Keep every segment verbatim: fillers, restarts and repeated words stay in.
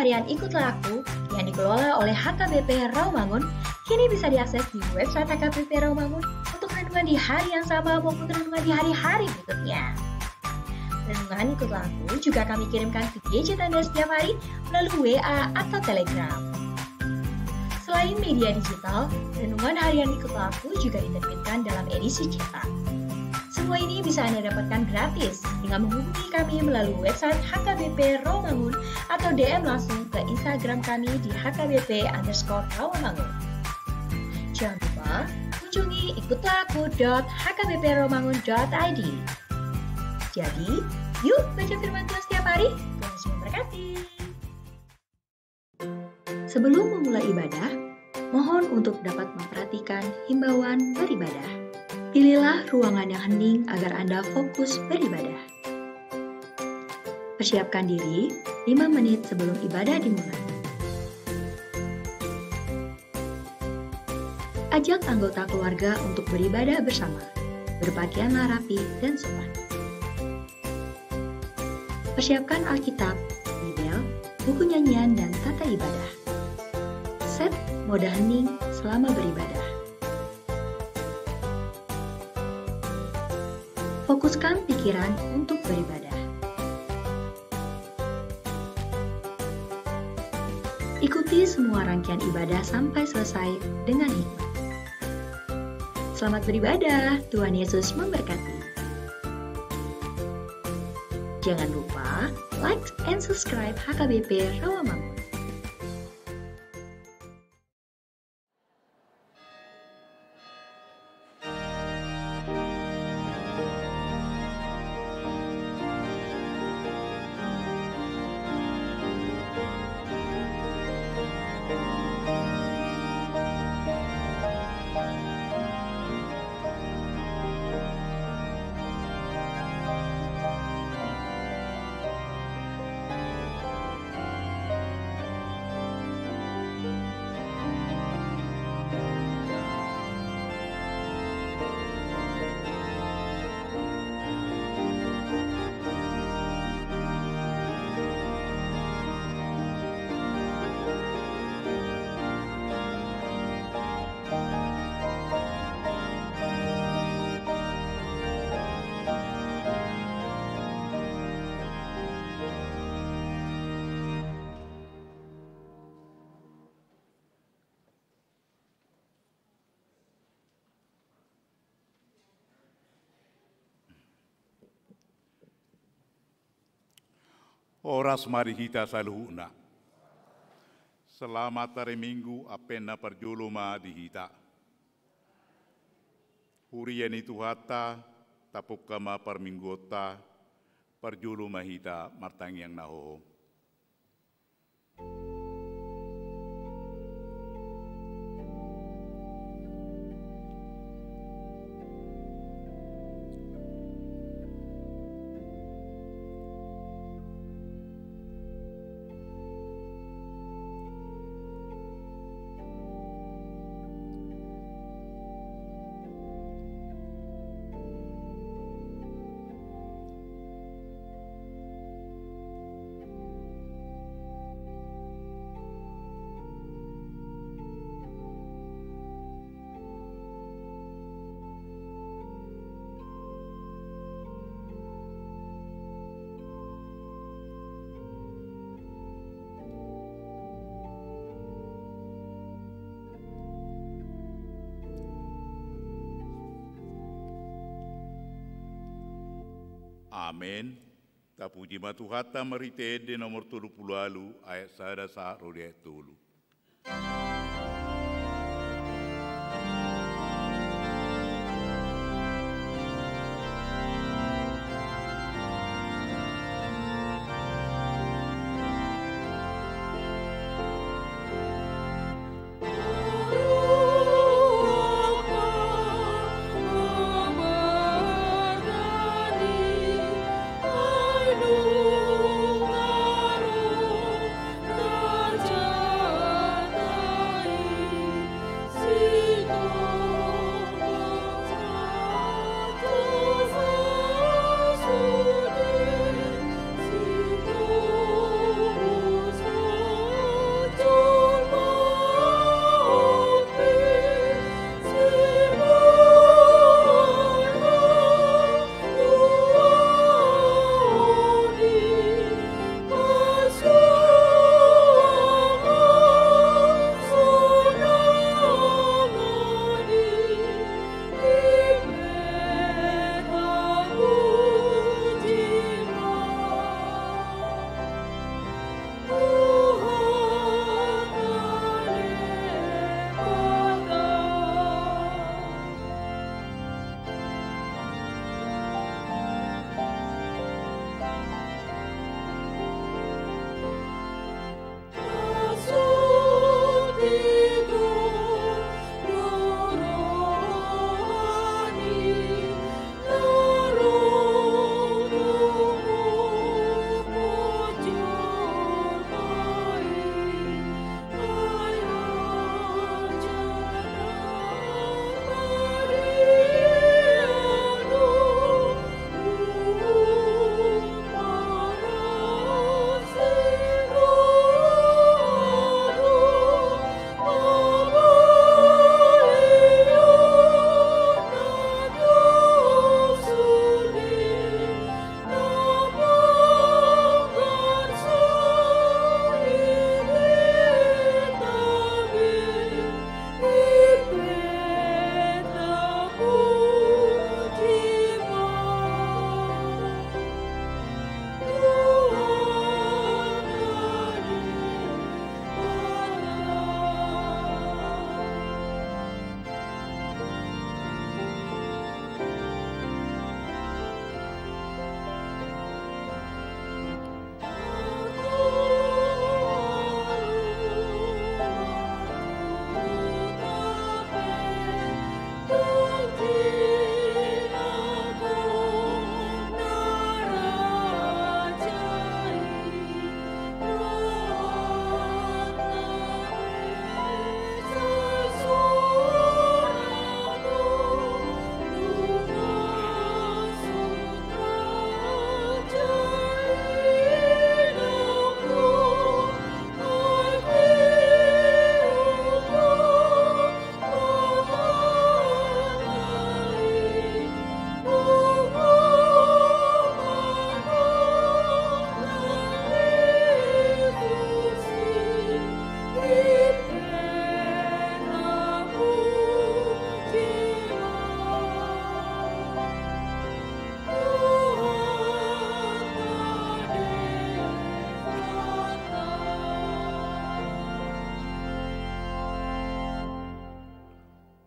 Harian Ikutlah Aku yang dikelola oleh H K B P Rawamangun kini bisa diakses di website H K B P Rawamangun untuk renungan di hari yang sama maupun renungan di hari-hari berikutnya. Renungan Ikutlah Aku juga kami kirimkan ke gadget Anda setiap hari melalui W A atau Telegram. Selain media digital, renungan harian Ikutlah Aku juga diterbitkan dalam edisi cetak. Semua ini bisa Anda dapatkan gratis dengan menghubungi kami melalui website H K B P Rawamangun atau D M langsung ke Instagram kami di H K B P underscore Rawamangun. Jangan lupa kunjungi ikutlah aku dot H K B P rawamangun dot I D. Jadi, yuk baca firman Tuhan setiap hari. Tuhan Yesus memberkati. Sebelum memulai ibadah, mohon untuk dapat memperhatikan himbauan beribadah. Pilihlah ruangan yang hening agar Anda fokus beribadah. Persiapkan diri lima menit sebelum ibadah dimulai. Ajak anggota keluarga untuk beribadah bersama. Berpakaianlah rapi dan sopan. Persiapkan Alkitab, Bibel, buku nyanyian, dan tata ibadah. Set mode hening selama beribadah. Fokuskan pikiran untuk beribadah. Ikuti semua rangkaian ibadah sampai selesai dengan hikmat. Selamat beribadah, Tuhan Yesus memberkati. Jangan lupa like and subscribe H K B P Rawamangun. Horas ma di hita saluhutna. Selamat hari Minggu, Advent na parjolo ma di hita. Huria ni Tuhanta, tapungka ma parmingguonta, parjolo ma hita martangiang na hohom. Amen. Tapuji ma Tuhanta marhite Ende nomor tolu pulu ualu ayat sada sahat ro di ayat tolu.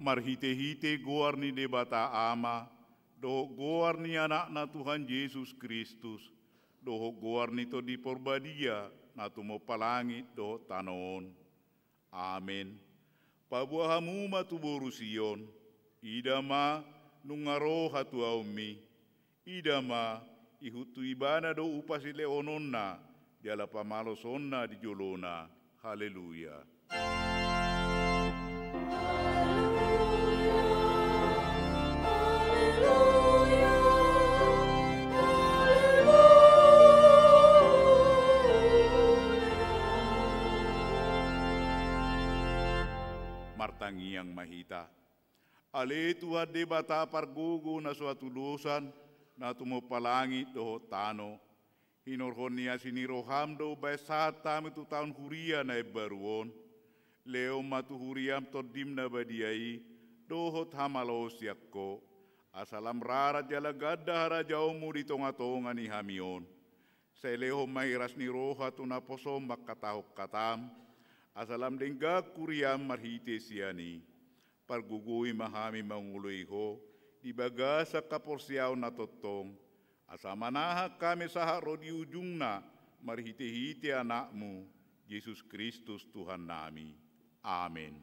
Marhite-hite goar ni Debata Ama, dohot goar ni Anakna Tuhan Jesus Kristus, dohot goar ni Tondi Porbadia, na tumompa langit dohot tano on. Amen. Paboa hamu ma tu boru Sion, ida ma, nunga ro hatuaonmi, ida ma, ihut tu Ibana do upa silehononna, jala pamalosonna di jolona. Haleluya. Martangiang ma hita. Ale Tuhan Debata pargogo na so hatudosan, na tumompa langit dohot tano, hinorhon ni asi ni roham do umbahen sahat hami tu taon huria na imbaru on. Lehon ma tu huriam Tondim na badia i, dohot hamalosion sian Ho, asa lam rarat jala ganda harajaonmu di tonga-tonga ni hami on. Sai lehon ma hiras ni roha tu naposom mangkatahon hatam, asa lam denggan huriam marhite sian i. Pargogoi ma hami mangoloi Ho, di bagasan haporseaon na tongtong, asa manahan hami sahat ro di ujungna, marhite-hite Anakmu, Jesus Kristus Tuhannami. Amen.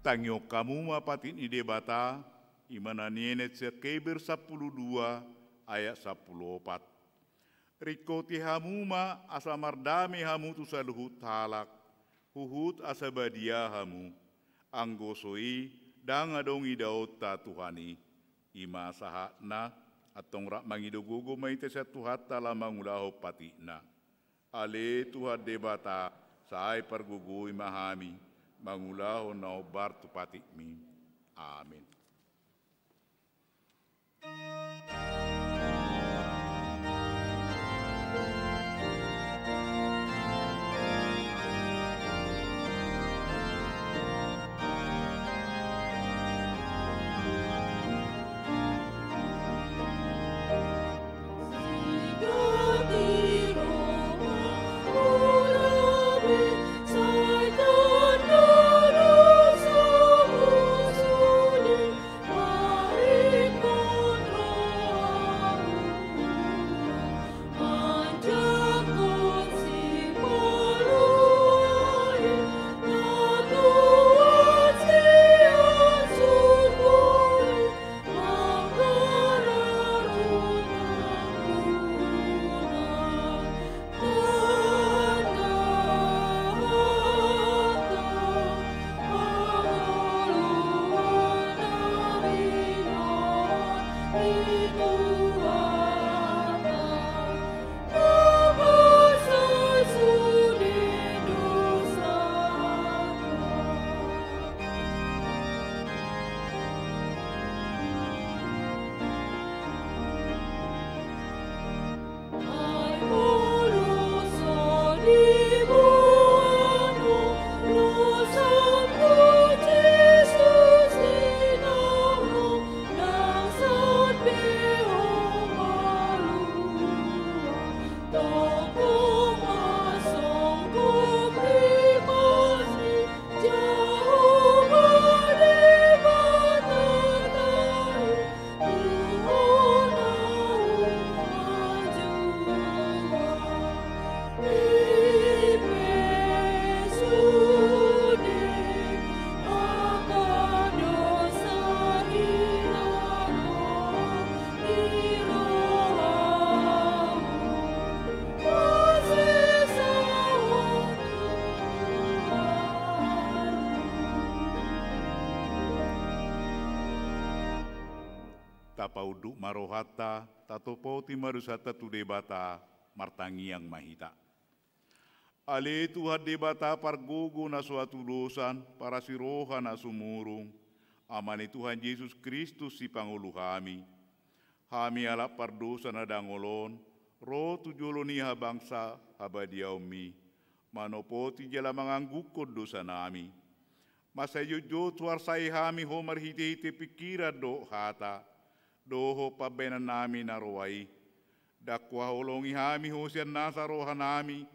Tangihon hamu ma patik ni Debata, i ma na nienet sian Heber sampulu dua ayat sampulu opat. Ringkoti hamu ma asa mardame hamu tu saluhut halak, huhut asa badia hamu. Anggo so i, ndang adong idaonta Tuhan i. I ma sahatna, antong rap mangido gogo ma hita sian Tuhanta laho mangulahon patikna. Ale Tuhan Debata, sai pargogoi ma hami, mangulahon na hombar tu patikmi. Amen. Tapaunduk ma rohanta, tatopoti ma dosanta tu Debata, martangiang ma hita. Ale Tuhan Debata pargogo na so hatudosan, parasi roha na sumurung, Ama ni Tuhan Jesus Kristus sipangolu hami. Hami halak pardosa na dangol on, ro tu jolo ni habangsa habadiaonmi, manopoti jala manganggukkon dosanami. Mansai jotjot huarsai hami Ho marhitehite pingkiran dohot hata, dohot pambahenannami na roa i. Ndang huhaholongi hami Ho sian nasa rohanami,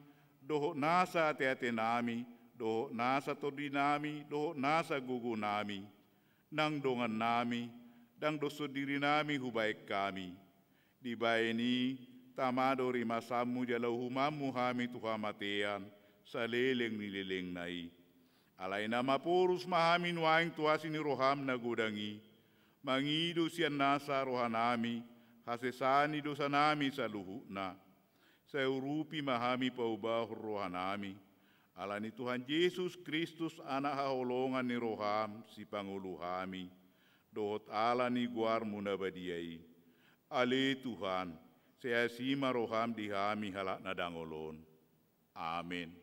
dohot nasa ateatenami, dohot nasa tondinami, dohot nasa gogonami, nang dongannami, ndang doshon dirinami hubahen hami. Dibahen i, tama do rimasanmu jala uhumanmu hami tu hamatean, saleleng ni lelengna i. Alai na maporus ma hami nuaeng tu asi ni roham na godang i, mangido sian nasa rohanami hasesaan ni dosanami saluhutna. Sai urupi ma hami paubahon rohanami, ala ni Tuhan Jesus Kristus, Anak haholongan ni roham, sipangolu hami, dohot ala ni goarmu na badia i. Ale Tuhan, sai asi ma roham di hami halak na dangol on. Amen.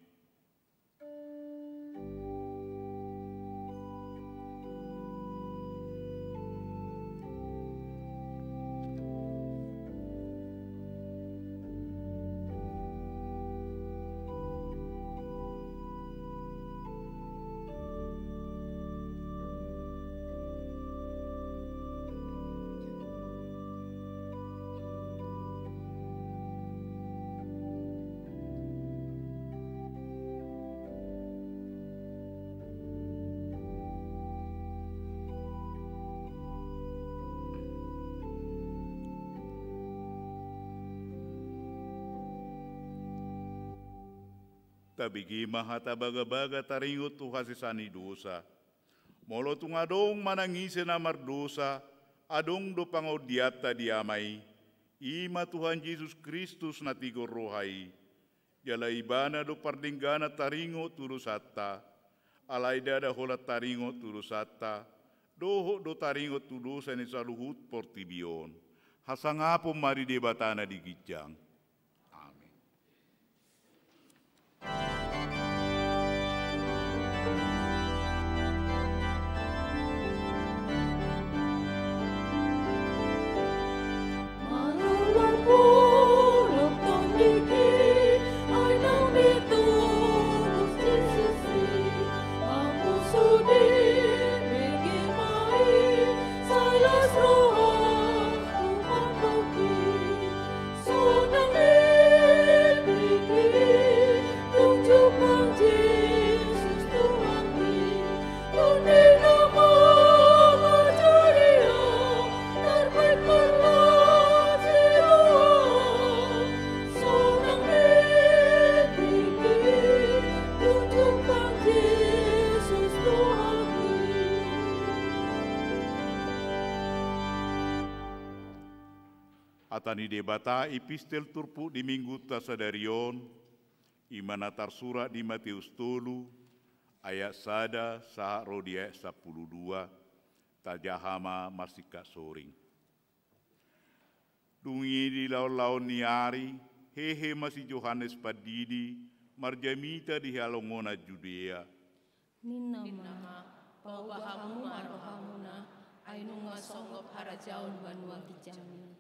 Tabege ma hata bagabaga taringot tu hasesaan ni dosa. Molo tung adong manang ise na mardosa, adong do pangondianta di Ama i, i ma Tuhan Jesus Kristus na tigor roha i. Jala Ibana do pardengganan taringot tu dosanta, alai ndada holan taringot tu dosanta, dohot do taringot tu dosa ni saluhut portibi on. Hasangapon ma di Debata na di ginjang. Amen. Hata ni Debata, epistel turpuk di minggunta sadari on, i ma na tarsurat di Mateus tolu, ayat sada sahat ro di ayat sampulu dua, tajaha ma marsingkat soring. Dung i di laonlaon ni ari, hehe ma si Johannes Pandidi marjamita di halongonan Judea. Ninna ma, paubah hamu ma rohamuna, ai nunga songgop harajaon banua ginjang i.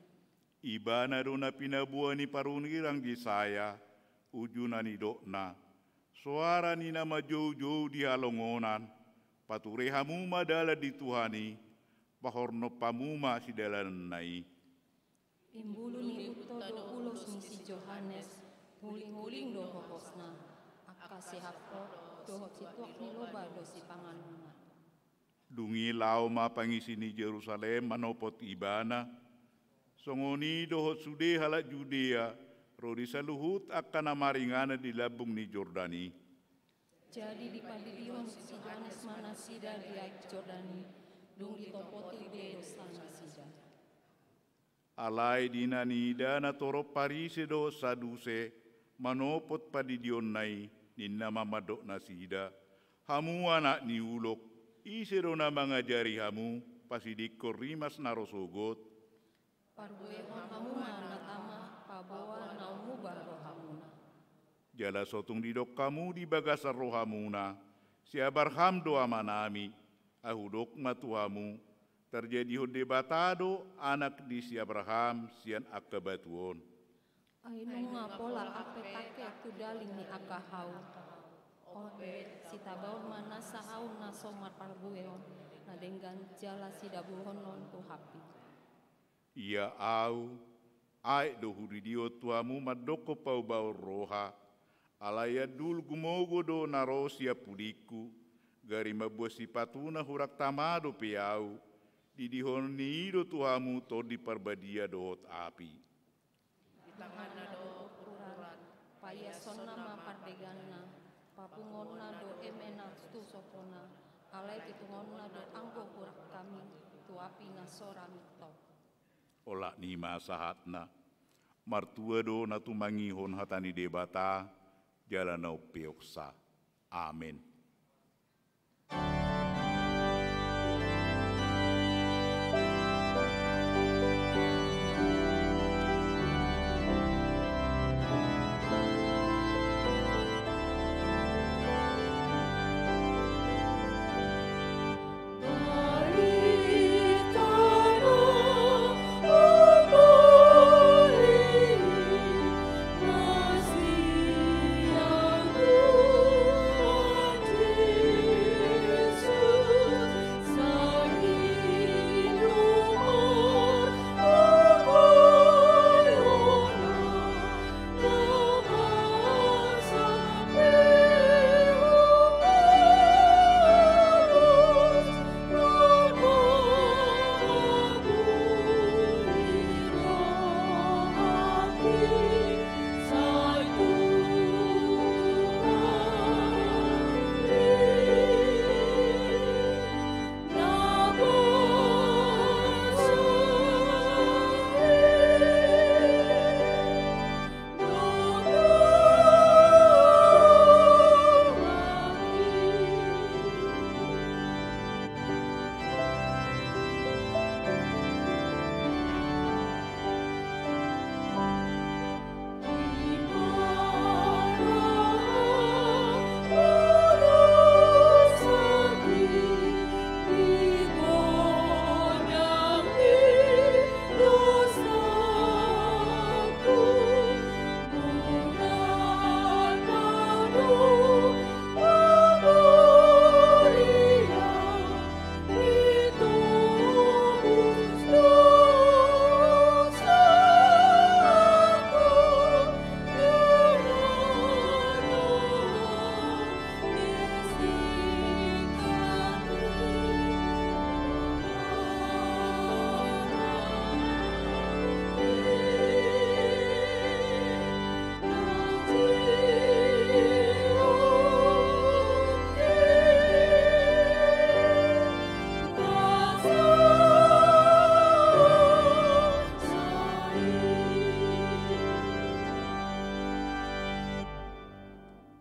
Ibana do na pinaboa ni panurirang Jesaya, uju na nidokna. Soara ni na manjoujou di halongonan, pature hamu ma dalan di Tuhan i, pahornop hamu ma sidalananna i. Imbulu ni unta do ulos ni si Johannes, hulinghuling do hohosna, angka sihapot dohot situak ni loba do sipanganonna. Dung i laho ma pangisi ni Jerusalem manopot Ibana, songon i dohot sude halak Judea, ro di saluhut angka na maringanan di lambung ni Jordan i. Jadi dipandidihon si Johannes ma nasida di aek Jordan i, dung ditopoti be dosanasida. Alai di na niida natorop Parise dohot Saduse manopot pandidionna i, ninna ma mandok nasida: Hamu anak ni ulok, ise do na mangajari hamu pasidingkon rimas na ro sogot? Parbuehon hamu ma na tama, paboa na ummuba rohamuna. Jala so tung didok hamu di bagasan rohamuna, si Abraham do amanami, ahu dok ma tu hamu, tarjadihon Debata do anak ni si Abraham sian angka batu on. Ai nunga pola hape tangke tu daling ni angka hau. On pe, sitabaon ma nasa hau na so marparbuehon, na denggan jala sidabuhonon tu hami. Ia ahu, aek do hudidihon tu hamu mandokkon paubaon roha, alai andul gumogo do na ro sian pudingku, gari mamboan sipatuna hurang tama dope ahu, didihon ni i do tu hamu Tondi Parbadia dohot api. Di tanganna do ukuran, paiasonna ma pardengganna, papunguonna do eme na tu sopona, alai pitungonna do anggo hurang hami, tu api na so ra mintop. Olat ni i ma sahatna, martua do na tumangihon hata ni Debata, jala na umpeopsa. Amen.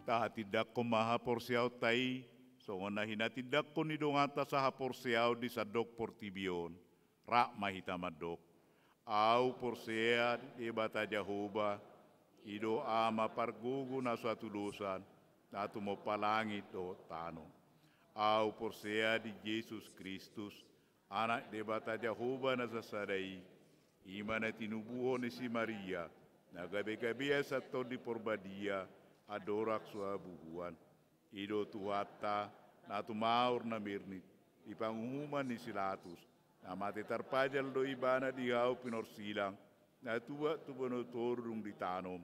Tahatindangkon ma haporseaonta i, songon na hinatindangkon ni donganta sahaporseaon di sandok portibi on. Rap ma hita mandok. Ahu porsea di Debata Jahowa, i do Ama pargogo na so hatudosan, na tumompa langit dohot tano. Ahu porsea di Jesus Kristus, Anak Debata Jahowa na sasada i, i ma na tinubuhon ni si Maria, na gabegabean sian Tondi Porbadia, andorang so habubuhan. I do Tuhanta, na tumaor na mirnit, di panguhuman ni si Latus, na mate tarpajal do ibana di hau pinorsilang, na tuat tu banua toru dung ditanom,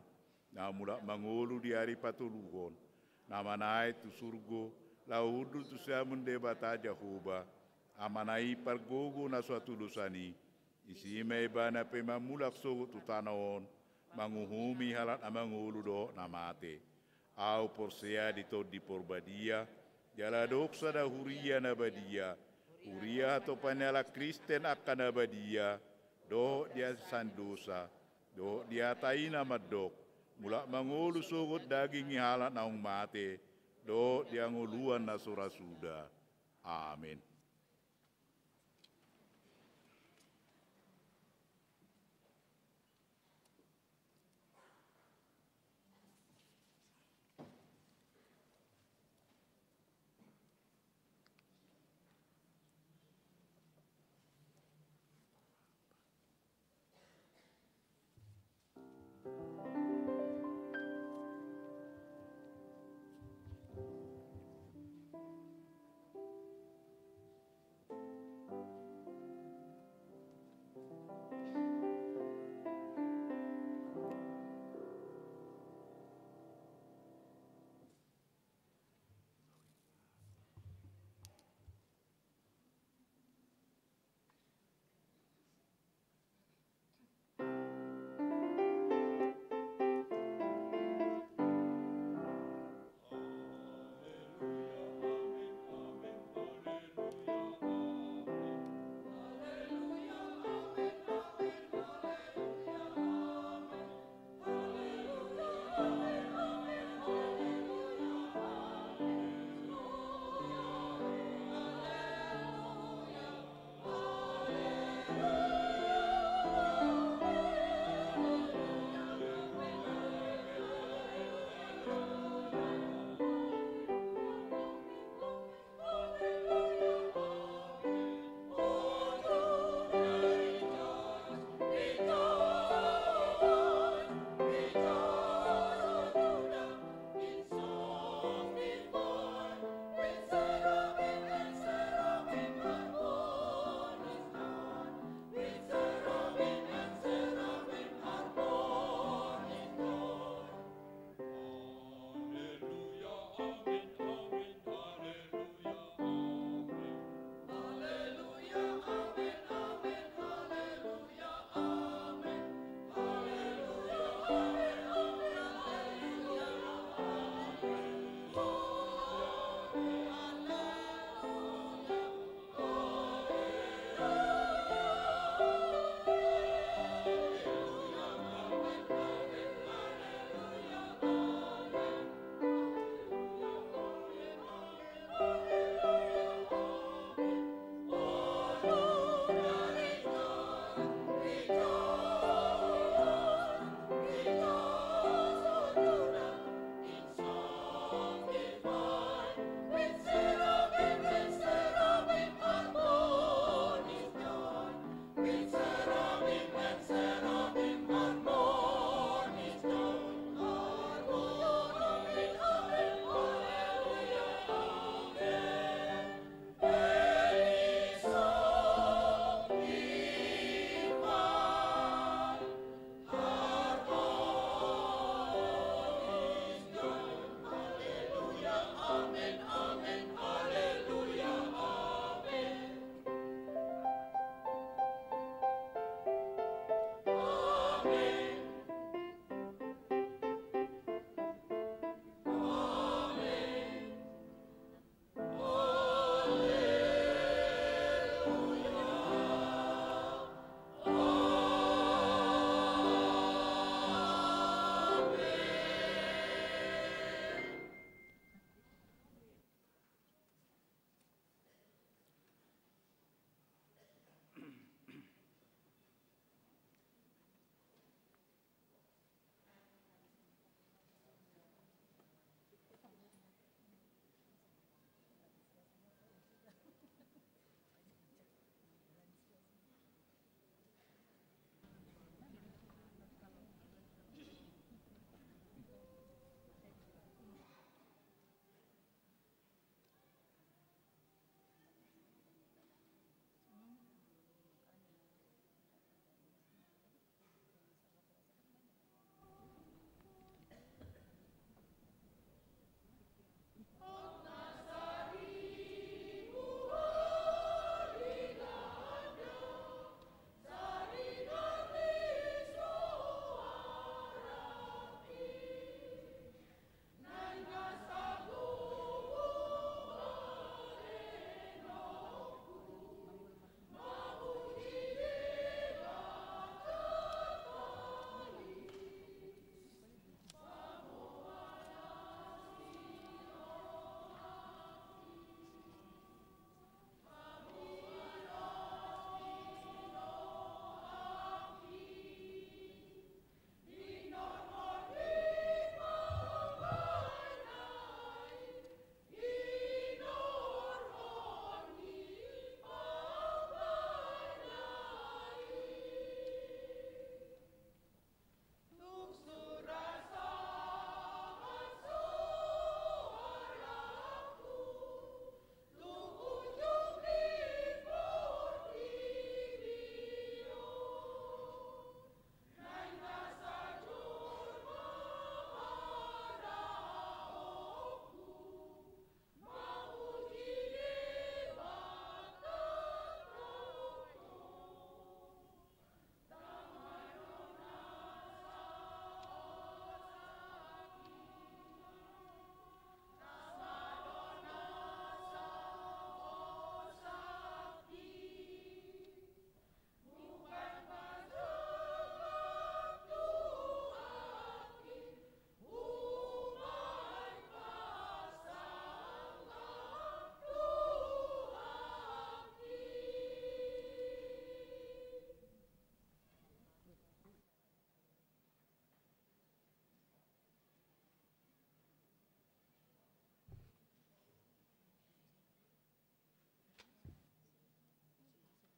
na mulak mangolu di ari patoluhon, na manaek tu surgo, laho hundul tu siamun Debata Jahowa, Amana i pargogo na so hatudosan i, disi ma ibana pe mamulak sogot tu tano on, manguhumi halak na mangolu dohot na mate. Ahu porsea di Tondi Porbadia, jala adong sada huria na badia, huria hatopan ni halak Kristen angka na badia, dohot di asi sian dosa, dohot di hata i na mandok, mulak mangolu sogot daging ni halak naung mate, dohot di hangoluan na so ra suda. Amen.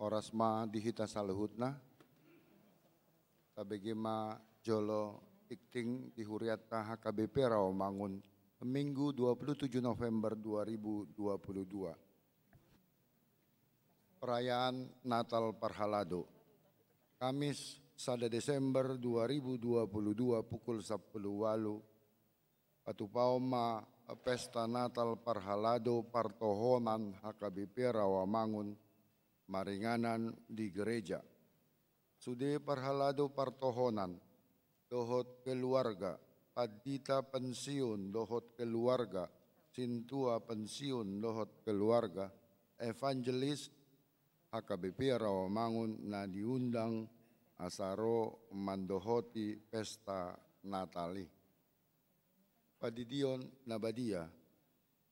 Horas ma di hita saluhutna. Tabege ma jolo tingting di hurianta H K B P Rawamangun, Minggu dua puluh tujuh November dua ribu dua puluh dua. Perayaan Natal parhalado. Kamis, sada Desember dua ribu dua puluh dua, pukul sampulu ualu, patupaon ma pesta Natal parhalado partohonan H K B P Rawamangun maringanan di gereja. Sude parhalado partohonan dohot keluarga, pandita pensiun dohot keluarga, sintua pensiun dohot keluarga, evangelis H K B P Rawamangun na diundang asa ro mandohoti pesta Natal i. Pandidion na badia.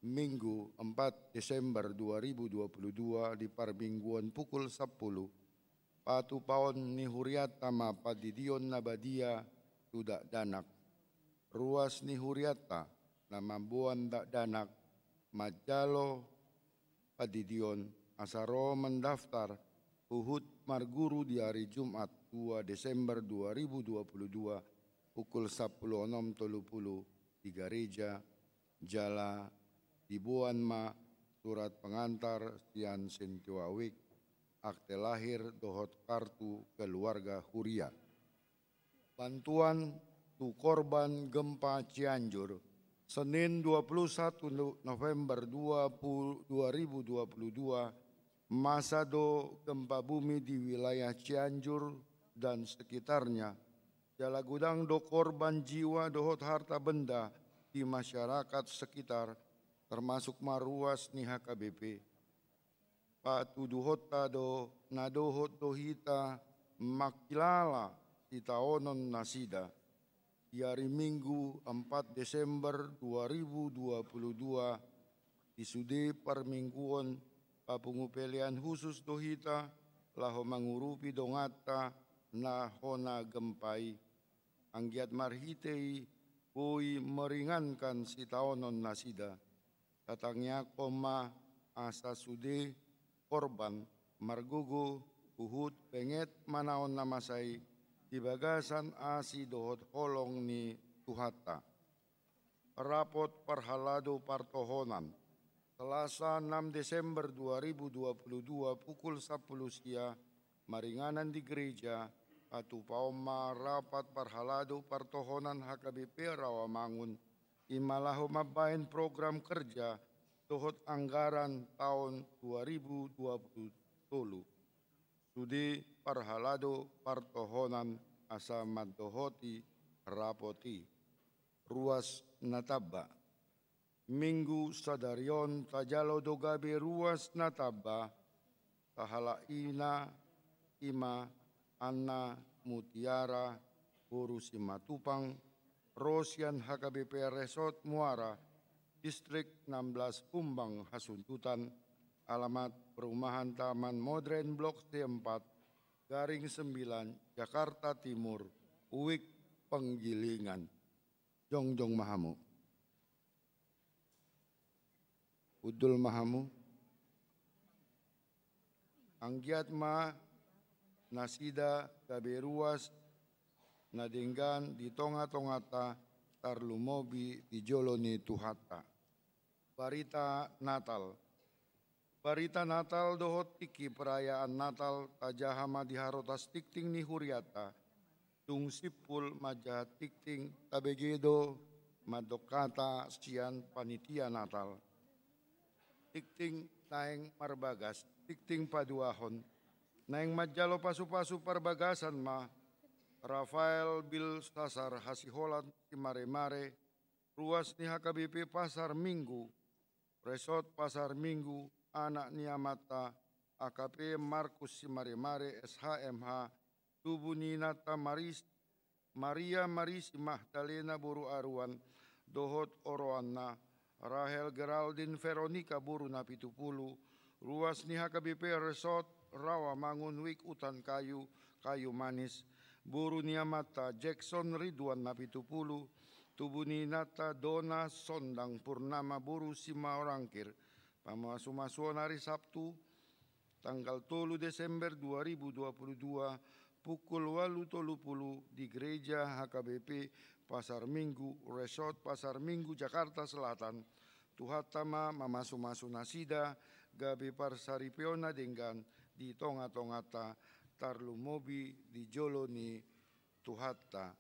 Minggu, empat Desember dua ribu dua puluh dua, di parmingguon pukul sampulu, patupaon ni hurianta ma pandidion na badia tu dakdanak. Ruas ni hurianta na mamboan dakdanak manjalo pandidion asa ro mandaftar huhut marguru di ari Jumat, dua Desember dua ribu dua puluh dua, pukul sampulu onom tolu pulu di gareja, jala diboan ma surat pengantar sian sintua wijk, akte lahir dohot kartu keluarga huria. Bantuan tu korban gempa Cianjur. Senin, dua puluh satu November dua puluh, dua ribu dua puluh dua, masa do gempa bumi di wilayah Cianjur dan sekitarnya. Jala godang do korban jiwa dohot harta benda di masyarakat sekitar, termasuk ma ruas ni H K B P. Patuduhonta do na dohot do hita mangkilala sitaonon nasida. Di ari Minggu, empat Desember dua ribu dua puluh dua, di sude parmingguon papungu pelean husus do hita laho mangurupi donganta na hona gempa i. Anggiat marhite i boi meringankan sitaonon nasida. Tatangiangkon ma asa sude korban margogo huhut benget manaon na masa i di bagasan asi dohot holong ni Tuhanta. Rapot parhalado partohonan. Selasa, enam Desember dua ribu dua puluh dua, pukul sampulu sia, maringanan di gereja, patupaon ma rapat parhalado partohonan H K B P Rawamangun, i ma laho mambahen program kerja dohot anggaran taon dua ribu dua puluh tolu. Sude parhalado partohonan asa mandohoti rapot i. Ruas na tamba. Minggu sadari on tajalo do gabe ruas na tamba, sahalak ina i ma Anna Mutiara boru Simatupang, ro sian H K B P Resort Muara, Distrik enam belas Humbang Hasundutan, alamat perumahan Taman Modern Blok C empat, Garing sembilan, Jakarta Timur, Wijk Penggilingan. Jongjong ma hamu. Hundul ma hamu. Anggiat ma nasida gabe ruas na denggan di tonga-tonganta, tarlumobi di jolo ni Tuhanta. Barita Natal. Barita Natal dohot tingki perayaan Natal tajaha ma di harotas tingting ni hurianta. Tung simpul manjaha tingting tabege do mandok hata sian panitia Natal. Tingting naeng marbagas, tingting paduahon. Naeng manjalo pasu-pasu parbagasan ma Rafael Bilsasar Hasiholan Simaremare, ruas ni H K B P Pasar Minggu, Resort Pasar Minggu, anak ni amanta A K P Markus Simaremare, S H M H, tubu ni inanta Maris-, Maria Marisi Magdalena boru Aruan, dohot oroanna, Rahel Geraldine Veronica boru Napitupulu, ruas ni H K B P Resort Rawamangun, Wijk Utan Kayu, Kayu Manis, boru ni amanta Jackson Ridwan Napitupulu, tubu ni inanta Dona Sondang Purnama boru Simaorangkir. Pamasu-masuon ari Sabtu, tanggal tolu Desember dua ribu dua puluh dua, pukul ualu tolu pulu di Gereja H K B P Pasar Minggu, Resort Pasar Minggu, Jakarta Selatan. Tuhanta ma mamasumasu nasida gabe parsaripeonna denggan di tongatonganta, tarlumobi di jolo ni Tuhanta.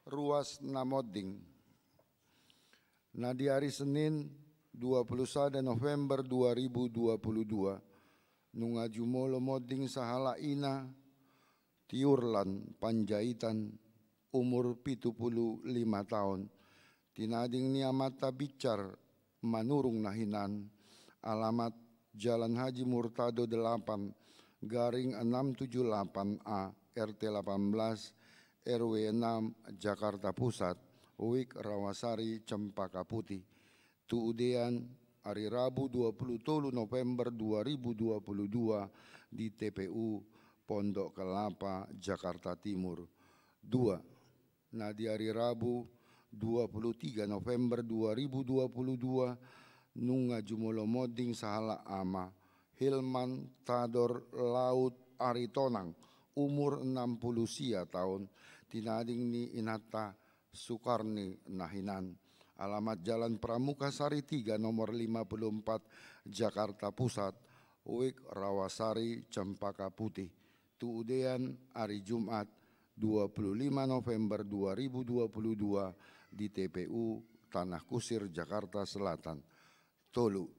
Ruas na monding. Na di ari Senin, dua puluh sada November dua ribu dua puluh dua, nunga jumolo monding sahalak ina, Tiurlan Panjaitan, umur pitu pulu lima taon, tinading ni amanta Bichar Manurung na hinan, alamat Jalan Haji Murtado delapan, garing enam tujuh delapan A, R T delapan belas, R W enam, Jakarta Pusat, Wik Rawasari, Cempaka Putih. Tu udean, ari Rabu dua puluh tolu November dua ribu dua puluh dua di T P U Pondok Kelapa, Jakarta Timur. Dua, na di ari Rabu dua puluh tiga November dua ribu dua puluh dua, nunga jumolo monding sahalak ama, Hilman Tador Laut Aritonang, umur enam puluh sia taon, tinading ni inanta Sukarni na hinan. Alamat Jalan Pramuka Sari tiga, nomor lima puluh empat, Jakarta Pusat, Wik Rawasari, Cempaka Putih. Tu udean, ari Jumat, dua puluh lima November dua ribu dua puluh dua, di T P U Tanah Kusir, Jakarta Selatan. Tolu,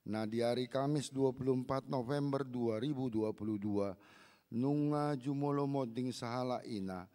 na di ari Kamis dua puluh empat November dua ribu dua puluh dua, nunga jumolo monding sahalak ina,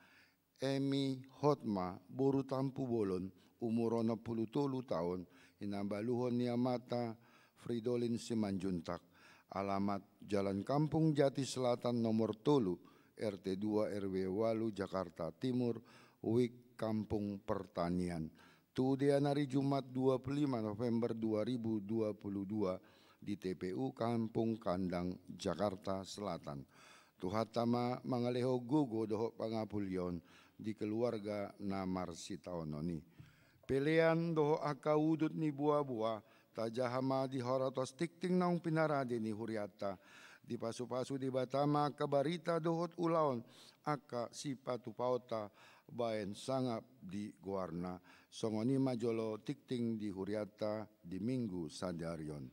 Emi Hotma, boru Tampubolon, umur onom pulu tolu taon, ina baluhon ni amanta Fridolin Simanjuntak. Alamat Jalan Kampung Jati Selatan nomor tolu, R T dua, R W ualu, Jakarta Timur, Wik Kampung Pertanian. Tu udean, ari Jumat dua puluh lima November dua ribu dua puluh dua, di T P U Kampung Kandang, Jakarta Selatan. Tuhanta ma mangalehon gogo dohot pangapulion di keluarga na marsitaonon i. Pelean dohot angka udut ni boaboa, tajaha ma di haratos tingting naung pinarade ni hurianta. Dipasupasu Debata ma angka barita dohot ulaon angka sipatupaonta baen sangap di goarna. Songon i ma jolo tingting di hurianta di Minggu sadari on.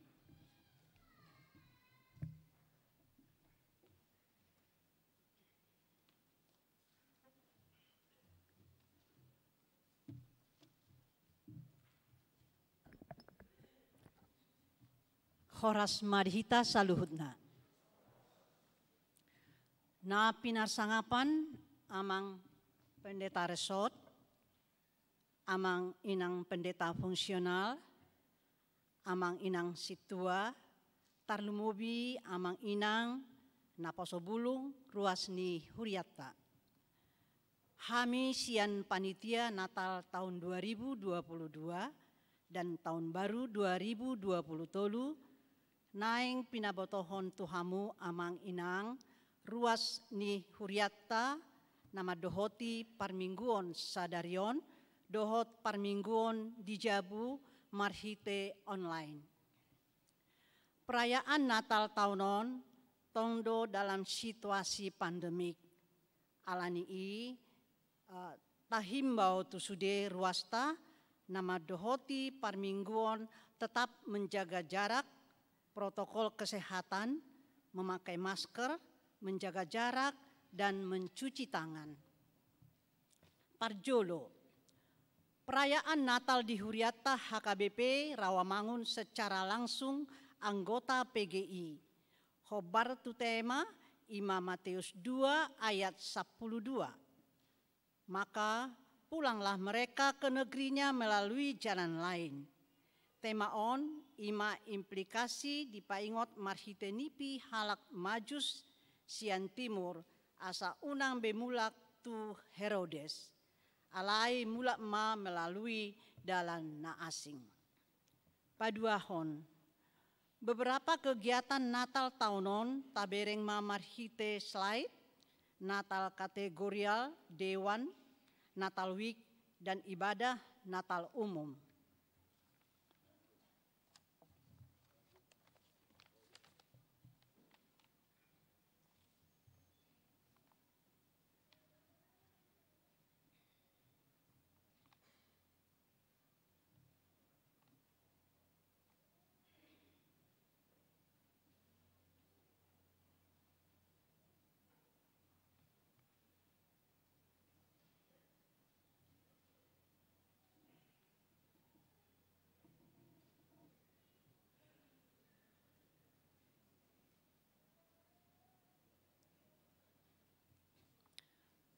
Horas ma di hita saluhutna. Na pinarsangapan Amang Pendeta Resort, Amang Inang Pendeta Fungsional, Amang Inang Sintua, tarlumobi Amang Inang naposo bulung ruas ni hurianta. Hami sian panitia Natal taon dua ribu dua puluh dua dan taon baru dua ribu dua puluh tolu, naeng pinabotohon tu hamu Amang Inang ruas ni hurianta na mandohoti parmingguon sadari on dohot parmingguon di jabu marhite online. Perayaan Natal taon on tong do dalam situasi pandemik. Ala ni i, eh, tahimbau tu sude ruasta na mandohoti parmingguon tetap menjaga jarak, protokol kesehatan, memakai masker, menjaga jarak, dan mencuci tangan. Parjolo, perayaan Natal di hurianta H K B P Rawamangun secara langsung anggota P G I. Hombar tu tema, i ma Mateus dua ayat sampulu dua. Maka pulanglah mereka ke negerinya melalui jalan lain. Tema on i ma implikasi dipaingot marhite nipi halak Majus sian timur, asa unang be mulak tu Herodes. Alai mulak ma melalui dalan na asing. Paduahon, beberapa kegiatan Natal taon on tabereng ma marhite slide: Natal kategorial, dewan, Natal Week, dan ibadah Natal umum.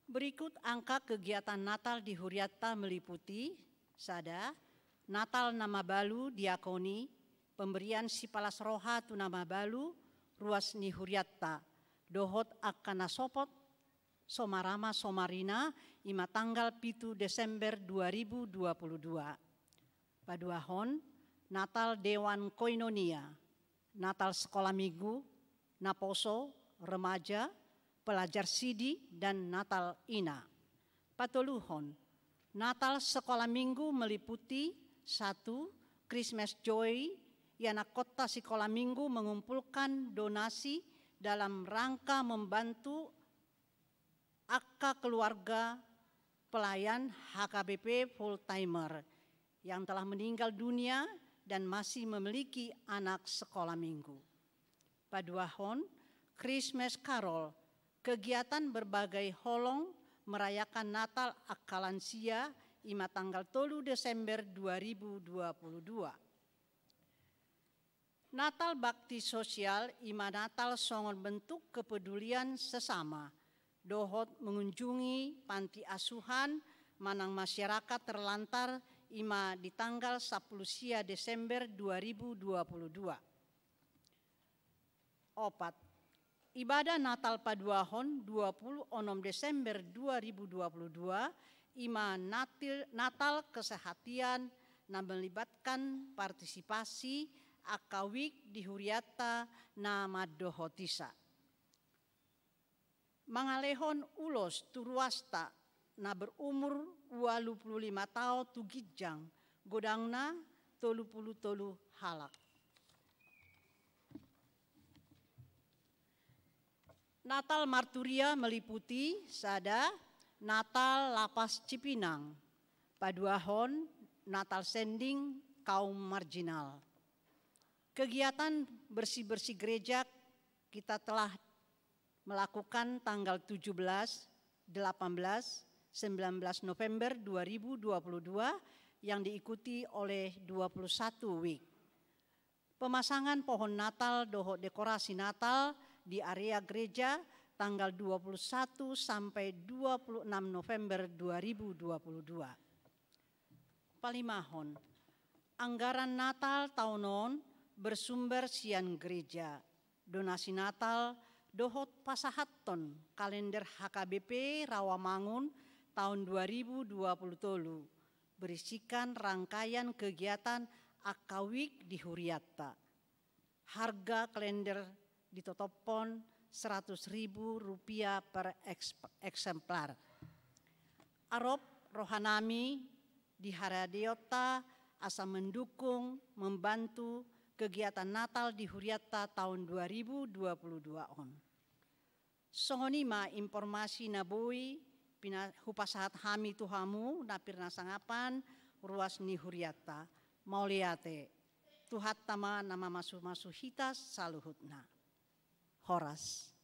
Berikut angka kegiatan Natal di huriatta meliputi: sada, Natal na mabalu diakoni, pemberian sipalas roha tu na mabalu ruas ni huriatta, dohot angka na sopot so marama so marina, i ma tanggal pitu Desember dua ribu dua puluh dua. Paduahon, Natal Dewan Koinonia, Natal Sekolah Minggu, Naposo, Remaja, Pelajar Sidi, dan Natal Ina. Patoluhon, Natal Sekolah Minggu meliputi: satu, Christmas Joy, i ma angka sikola minggu mengumpulkan donasi dalam rangka membantu angka keluarga pelayan H K B P full timer yang telah meninggal dunia dan masih memiliki anak sekolah minggu. Paduahon, Christmas Carol, kegiatan berbagai holong merayakan Natal angka lansia, i ma tanggal tolu Desember dua ribu dua puluh dua. Natal bakti sosial, i ma Natal songon bentuk kepedulian sesama, dohot mengunjungi panti asuhan manang masyarakat terlantar, i ma di tanggal sampulu sia Desember dua ribu dua puluh dua. Opat, ibadah Natal paduahon dua puluh onom Desember dua ribu dua puluh dua, i ma natil-, Natal kesehatian na melibatkan partisipasi angka wijk di huriatta na mandohotisa. Mangalehon ulos tu ruasta na berumur ualu pulu lima taon tu ginjang, godangna tolu pulu tolu halak. Natal marturia meliputi: sada, Natal Lapas Cipinang, paduahon, Natal sending kaum marginal. Kegiatan bersih-bersih gereja kita telah melakukan tanggal tujuh belas, delapan belas, sembilan belas November dua ribu dua puluh dua, yang diikuti oleh dua puluh satu wijk. Pemasangan pohon Natal dohot dekorasi Natal di area gereja tanggal dua puluh satu sampai dua puluh enam November dua ribu dua puluh dua. Palimahon, anggaran Natal taon on bersumber sian gereja, donasi Natal, dohot pasahathon kalender H K B P Rawamangun taon dua ribu dua puluh tolu, berisikan rangkaian kegiatan angka wijk di huriatta. Harga kalender ditotophon seratus ribu rupiah per eks-, eksemplar. Arop rohanami di haradeonta asa mendukung, membantu kegiatan Natal di huriatta taon dua ribu dua puluh dua on. Songon i ma informasi na boi pina-, hupasahat hami tu hamu na pir na sangapan ruas ni huriatta. Mauliate. Tuhanta ma na mamasu-masu hita saluhutna. Horas.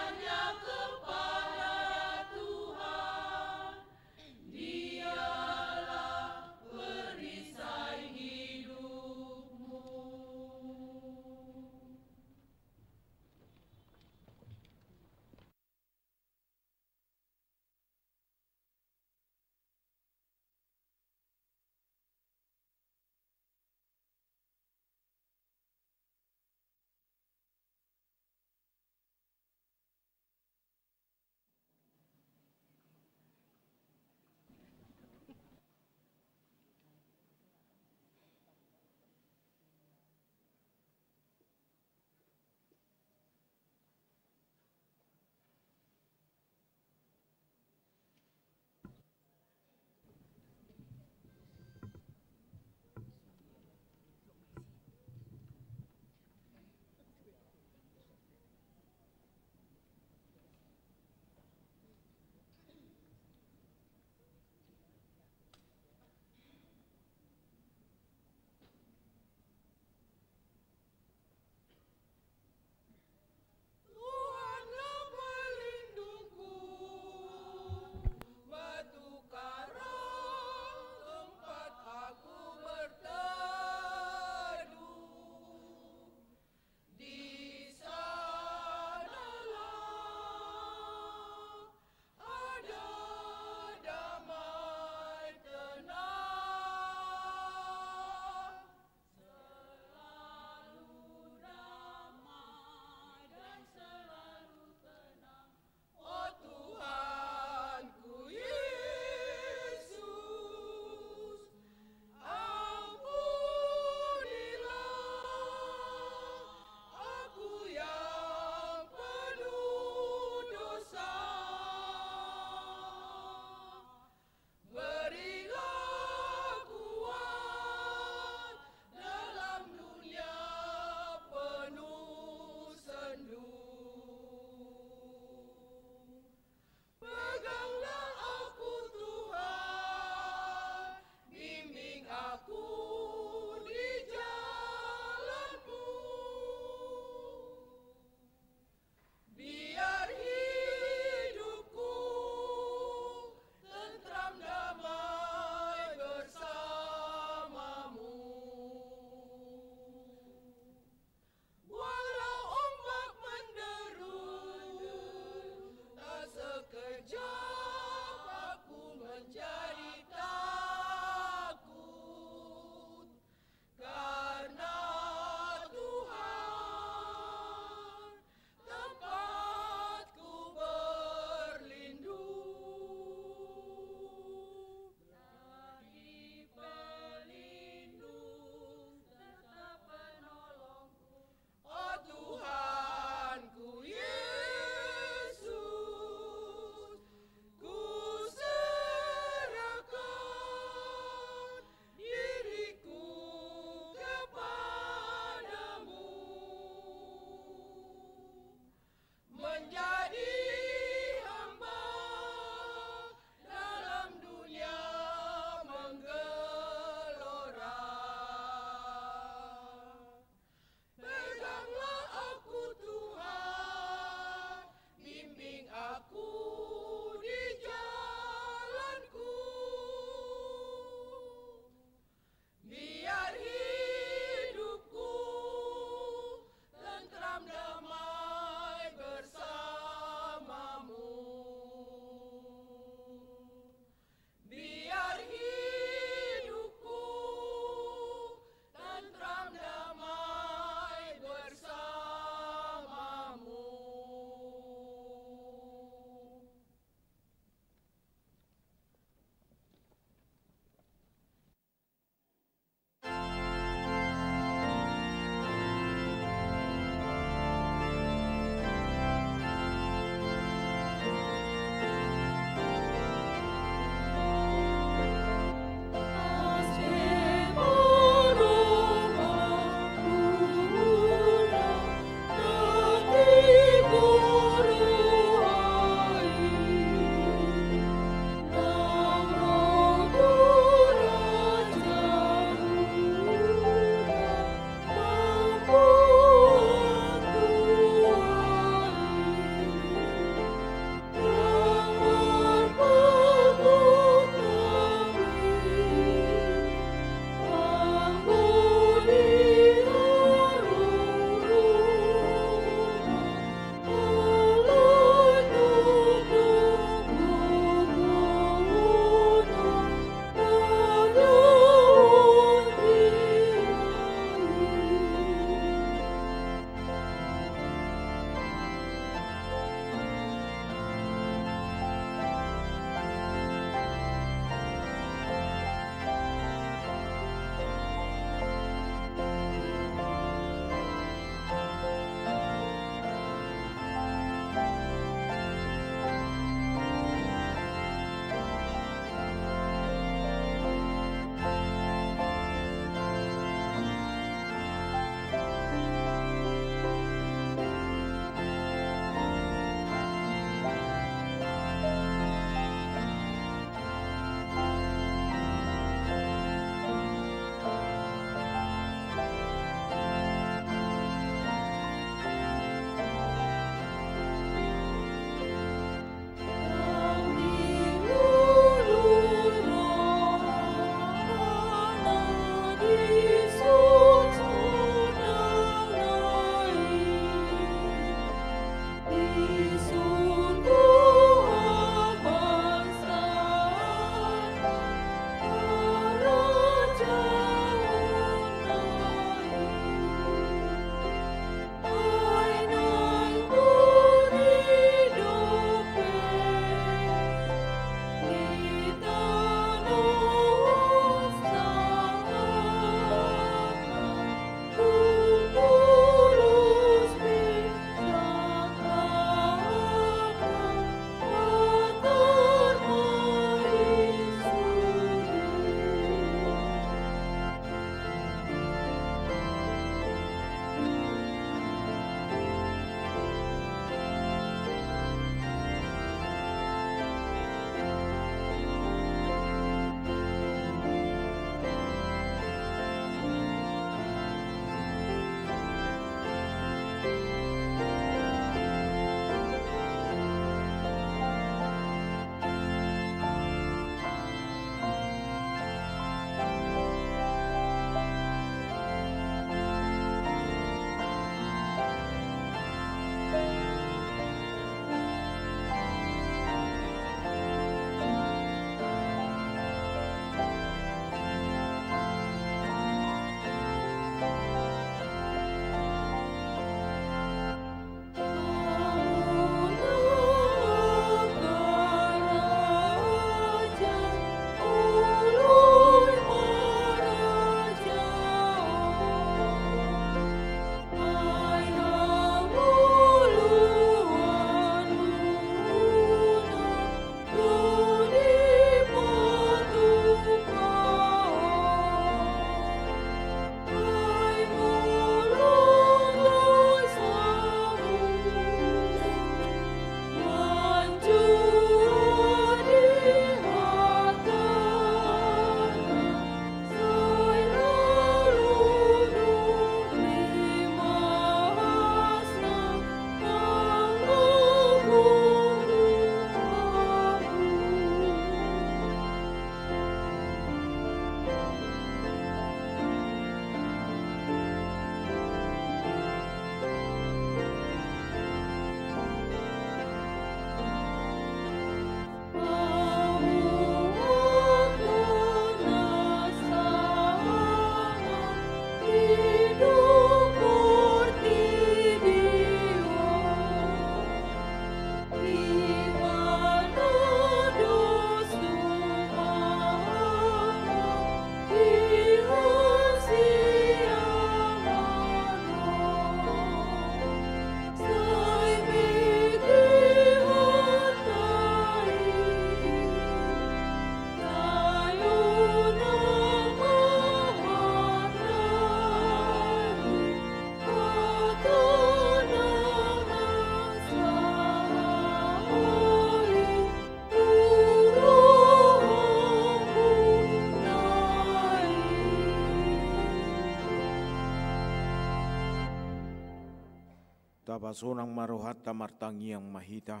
Tapasonang ma rohanta, martangiang ma hita.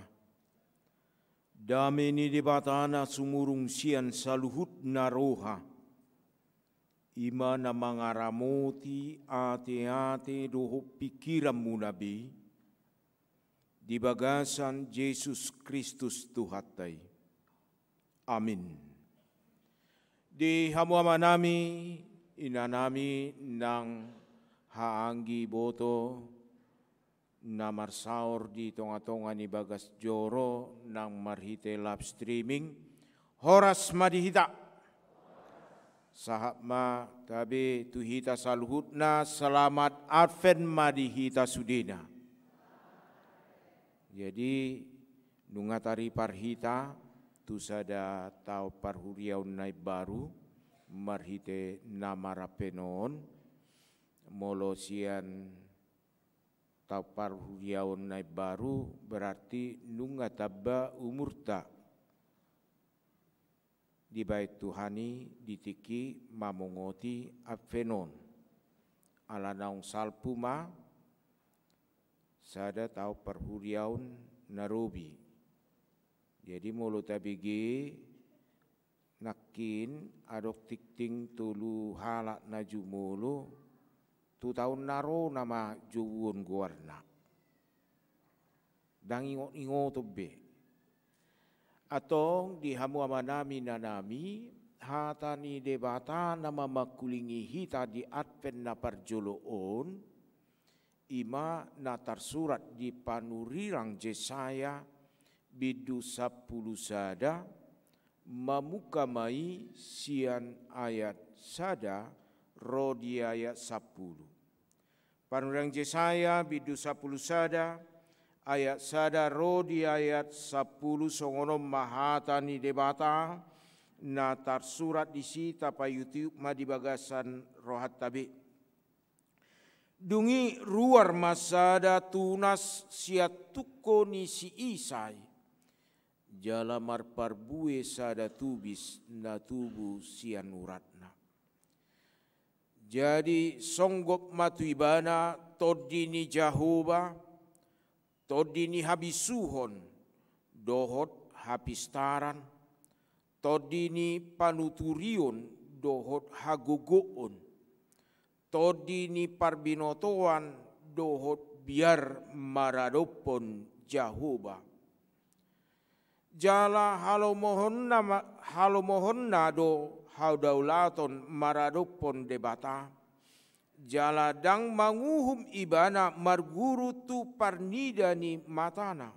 Dame ni Debata na sumurung sian saluhutna roha, i ma na mangaramoti ateate dohot pingkiranmuna be, di bagasan Jesus Kristus Tuhanta i. Amin. Di hamu amanami, inanami nang haanggi iboto na marsaor di tongatonga ni bagas joro nang marhite live streaming, horas ma di hita. Sahat ma tabe tu hita saluhutna, selamat Advent ma di hita sudena. Jadi, nunga taripar hita tu sada taon parhuriaon na imbaru marhite na marampe on. Molo sian taon parhuriaon na imbaru, berarti nunga tamba umurta dibahen Tuhan i di tingki mamongoti Advent on. Ala naung salpu ma sada taon parhuriaon na robi. Jadi, molo tabege, nangkin adong tingting tolu halak na jumolo, tu taon na ro nama jouon goarna. Ndang ingotingoton be. Antong di hamu amanami, inanami, hata ni Debata na mamangkulingi hita di Advent na parjolo on, i ma na tarsurat di panurirang Jesaya bindu sampulu sada, mamungka ma i sian ayat sada ro di ayat sampulu. Panurirang Jesaya bindu sampulu sada, ayat sada ro di ayat sampulu, songon on ma hata ni Debata na tarsurat disi, tapaiutiup ma di bagasan rohanta be. Dung i ruar ma sada tunas sian tungko ni si Isai, jala marparbue sada tubis na tubu sian uratna. Jadi songgop ma tu ibana Tondi ni Jahowa, Tondi ni habisuhon dohot hapistaran, Tondi ni panuturion dohot hagogoon, Tondi ni parbinotoan dohot biar maradophon Jahowa. Jala halomohonna ma-, halomohonna do hadaulaton maradophon Debata. Jala ndang manguhum ibana marguru tu parnida ni matana.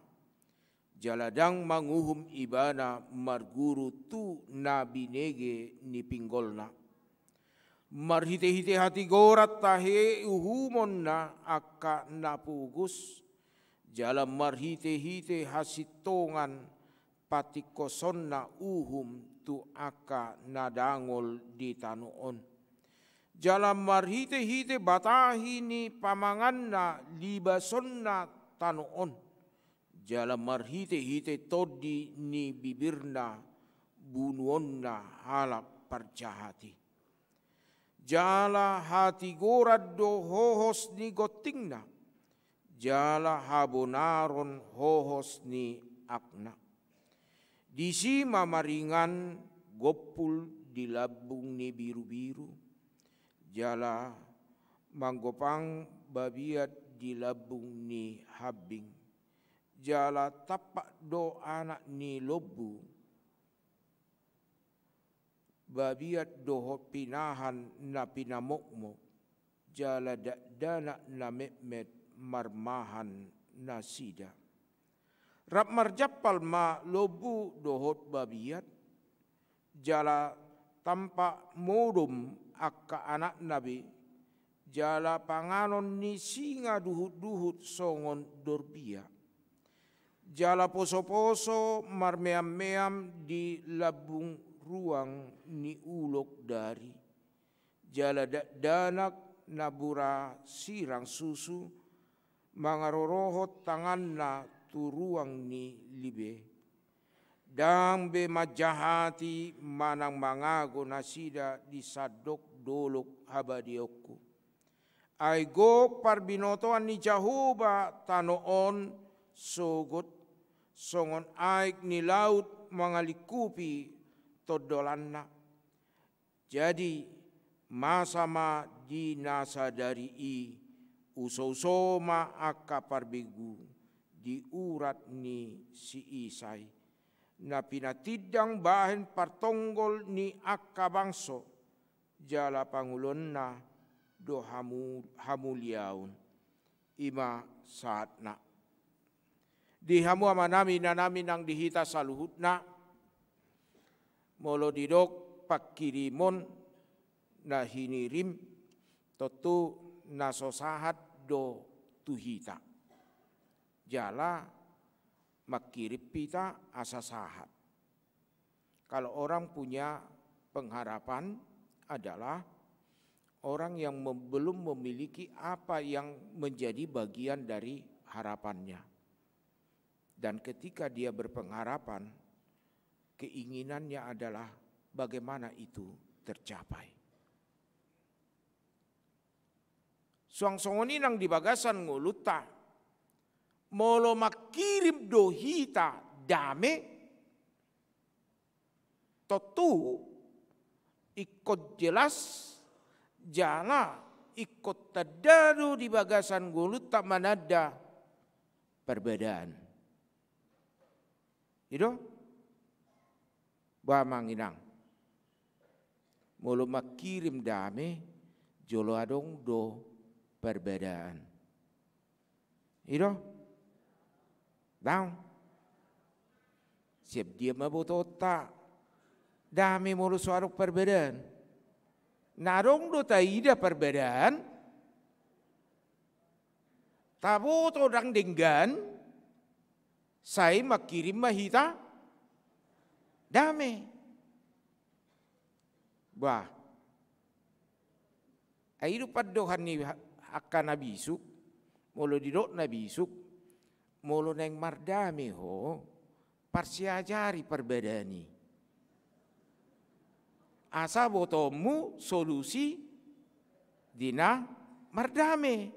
Jala ndang manguhum ibana marguru tu na binege ni pinggolna. Marhitehite hatigoran tahe uhumonna angka na pogos, jala marhitehite hasintongan patingkosonna uhum tu angka na dangol di tano on. Jala marhitehite batahi ni pamanganna libasonna tano on. Jala marhitehite tondi ni bibirna bunuonna halak parjahat i. Jala hatigoran do hohos ni gontingna, jala habonaron hohos ni akna. Disi ma maringan gompul di lambung ni birubiru, jala manggopang babiat di lambung ni hambing. Jala tampak do anak ni lombu, babiat dohot pinahan na pinamokmok, jala dakdanak na metmet marmahan nasida. Rap marjampal ma lombu dohot babiat, jala tampak modom angka anakna be, jala panganon ni singa duhutduhut songon dorbia. Jala posoposo marmeammeam di lambung ruang ni ulok dari. Jala dakdanak na mura sirang susu mangarorohon tanganna tu ruang ni libe. Ndang be manjahati manang mangago nasida di sandok dolok habadiaonku. Ai gok parbinotoan ni Jahowa tano on sogot, songon aek ni laut mangalingkupi tondolanna. Jadi, masa ma di na sadari i, usouso ma angka parbegu di urat ni si Isai, na pinatindang bahen partonggol ni angka bangso, jala pangoluonna do hamu-, hamuliaon. I ma sahatna. Di hamu amanami, inanami nang di hita saluhutna, molo didok pangkirimon na hinirim, tontu na so sahat do tu hita. Jala mangkirim hita asa sahat. Kalau orang punya pengharapan adalah orang yang mem-, belum memiliki apa yang menjadi bagian dari harapannya. Dan ketika dia berpengharapan, keinginannya adalah bagaimana itu tercapai. Suang songon i nang di bagasan ngolunta, molo mangkirim do hita dame, tontu ingkon jelas jala ingkon tanda do di bagasan ngolunta mananda parbadaan. I do? Ba manang inang. Molo mangkirim dame, jolo adong do parbadaan. I do? Daong. Siap dia ma botoonta dame molo so adong parbadaan. Na adong do taida parbadaan, taboto ndang denggan, sai mangkirim ma hita dame. Bah. Ai i do pandohan ni ha-, angka na bisuk, molo didok na bisuk, molo naeng mardame ho, parsiajari parbadaan i. Asa botoonmu solusi di na mardame.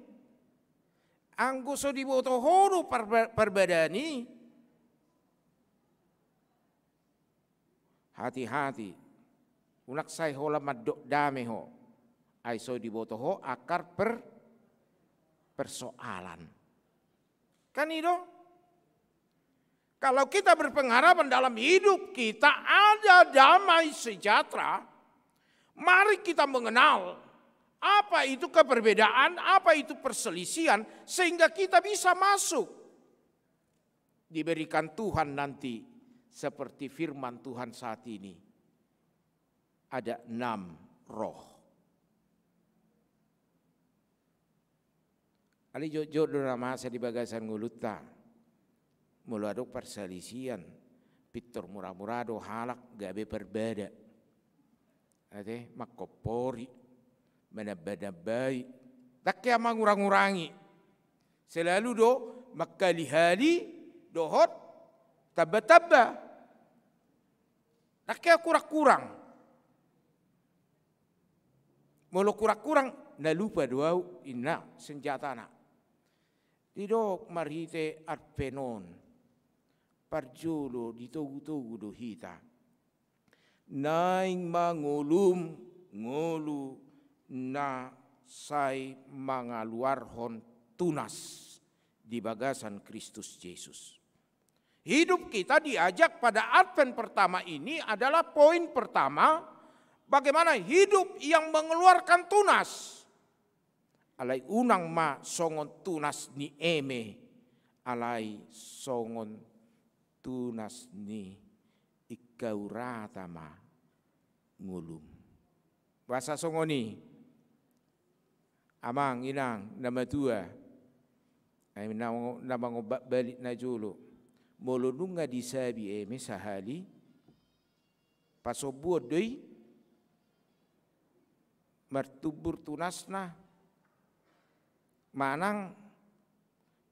Anggo so diboto ho do parba-, parbadaan i, hati-hati. Unang sai holan mandok dame ho. Ai so diboto ho akar per-, persoalan. Kan i do? Kalau kita berpengharapan dalam hidup kita ada damai sejahtera, mari kita mengenal apa itu keberbedaan, apa itu perselisihan, sehingga kita bisa masuk. Diberikan Tuhan nanti seperti firman Tuhan saat ini. Ada enam roh. Alai jotjot do na masa di bagasan ngolunta. Molo adong parsalisian, pintor mura-mura do halak gabe parbada. Ate, mangkompori, manamba-nambai. Ndang hea mangurang-urangi. Selalu do mangkali-hali dohot tamba-tamba. Ndang hea kurang-kurang. Molo kurang-kurang, na lupa do au, inna senjatana. Didok marhite Advent on, parjolo ditogu-togu do hita. Naeng ma ngolum ngolu na sai mangaluarhon tunas di bagasan Kristus Jesus. Hidup kita diajak pada Advent pertama ini adalah poin pertama, bagaimana hidup yang mengeluarkan tunas. Alai unang ma songon tunas ni eme, alai songon tunas ni ingkau rata ma ngolum. Boasa songon i, amang, inang, na matua, ai na, na mangombak balik na jolo. Molo nunga disabi eme sahali, pasombuon do i, martumbur tunasna, manang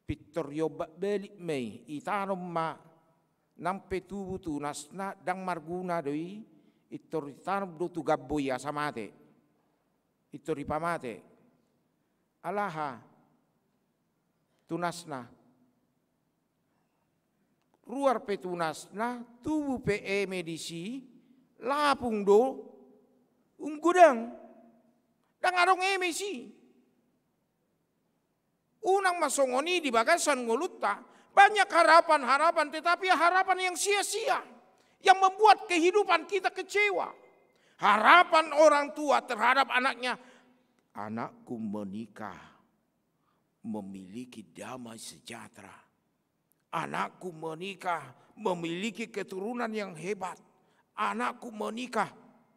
pintor diombak balik ma i, itanom ma, nang pe tubu tunasna, ndang marguna do i, pintor itanom do tu gambo i asa mate. Pintor dipamate. Ala aha tunasna? Ruar pe tunasna, tubu pe eme disi, lapung do, umgodang. Ndang adong eme disi. Unang ma songon i di bagasan ngolunta. Banyak harapan-harapan, tetapi harapan yang sia-sia, yang membuat kehidupan kita kecewa. Harapan orang tua terhadap anaknya, "Anakku menikah, memiliki damai sejahtera. Anakku menikah, memiliki keturunan yang hebat. Anakku menikah."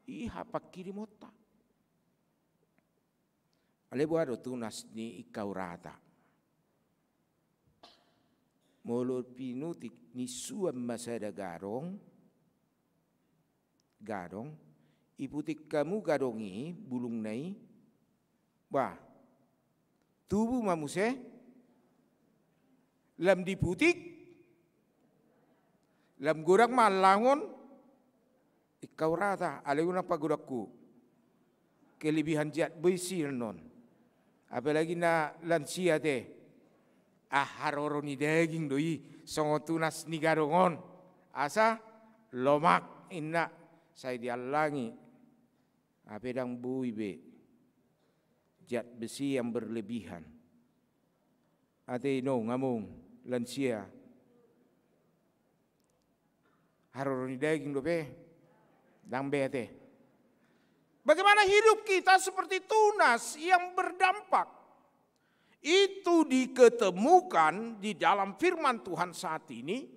Iha pangkirimonta. Alai boha do tunas ni ingkau rata? Molo pinutik ni suan ma sada gadong, gadong, iputik hamu gadong i, bulungna i, bah, tubu ma muse, lam diputik, lam godang ma allangon. Ingkau rata, alai unang pagodanghu. Kelebihan zat besi annon. Apalagi na lansia te. Ah, haroro ni daging do i, songon tunas ni gadong on. Asa lomak inna, sai diallangi. Hape ndang boi be zat besi yang berlebihan. Ate inong, among, lansia. Haroro ni daging dope. Ndang be ate. Bagaimana hidup kita seperti tunas yang berdampak? Itu diketemukan di dalam firman Tuhan saat ini,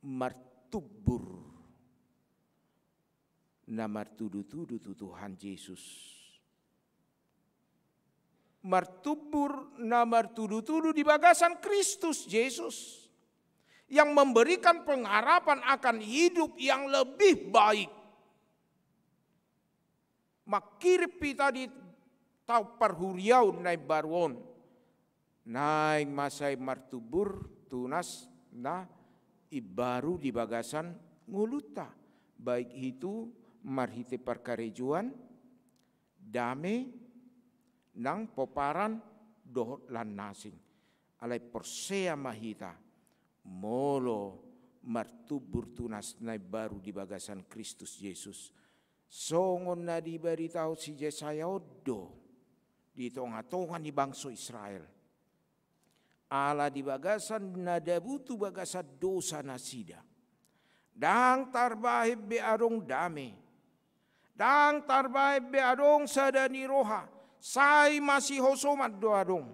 martumbur na martudu-tudu tu Tuhan Jesus. Martumbur na martudu-tudu di bagasan Kristus Jesus, yang memberikan pengharapan akan hidup yang lebih baik. Mangkirim hita di taon parhuriaon na imbaru on, naeng ma sai martumbur tunas na imbaru di bagasan ngolunta, baik itu marhite parkarejoan, dame, nang pomparan dohot lan na asing. Alai porsea ma hita, molo martumbur tunas na imbaru di bagasan Kristus Jesus, songon na dibaritahon si Jesaya on do di tonga-tonga ni bangso Israel. Ala di bagasan na dabu tu bagasan dosa nasida, ndang tarbahen be adong dame, ndang tarbahen be adong sada ni roha, sai masihosoman do adong.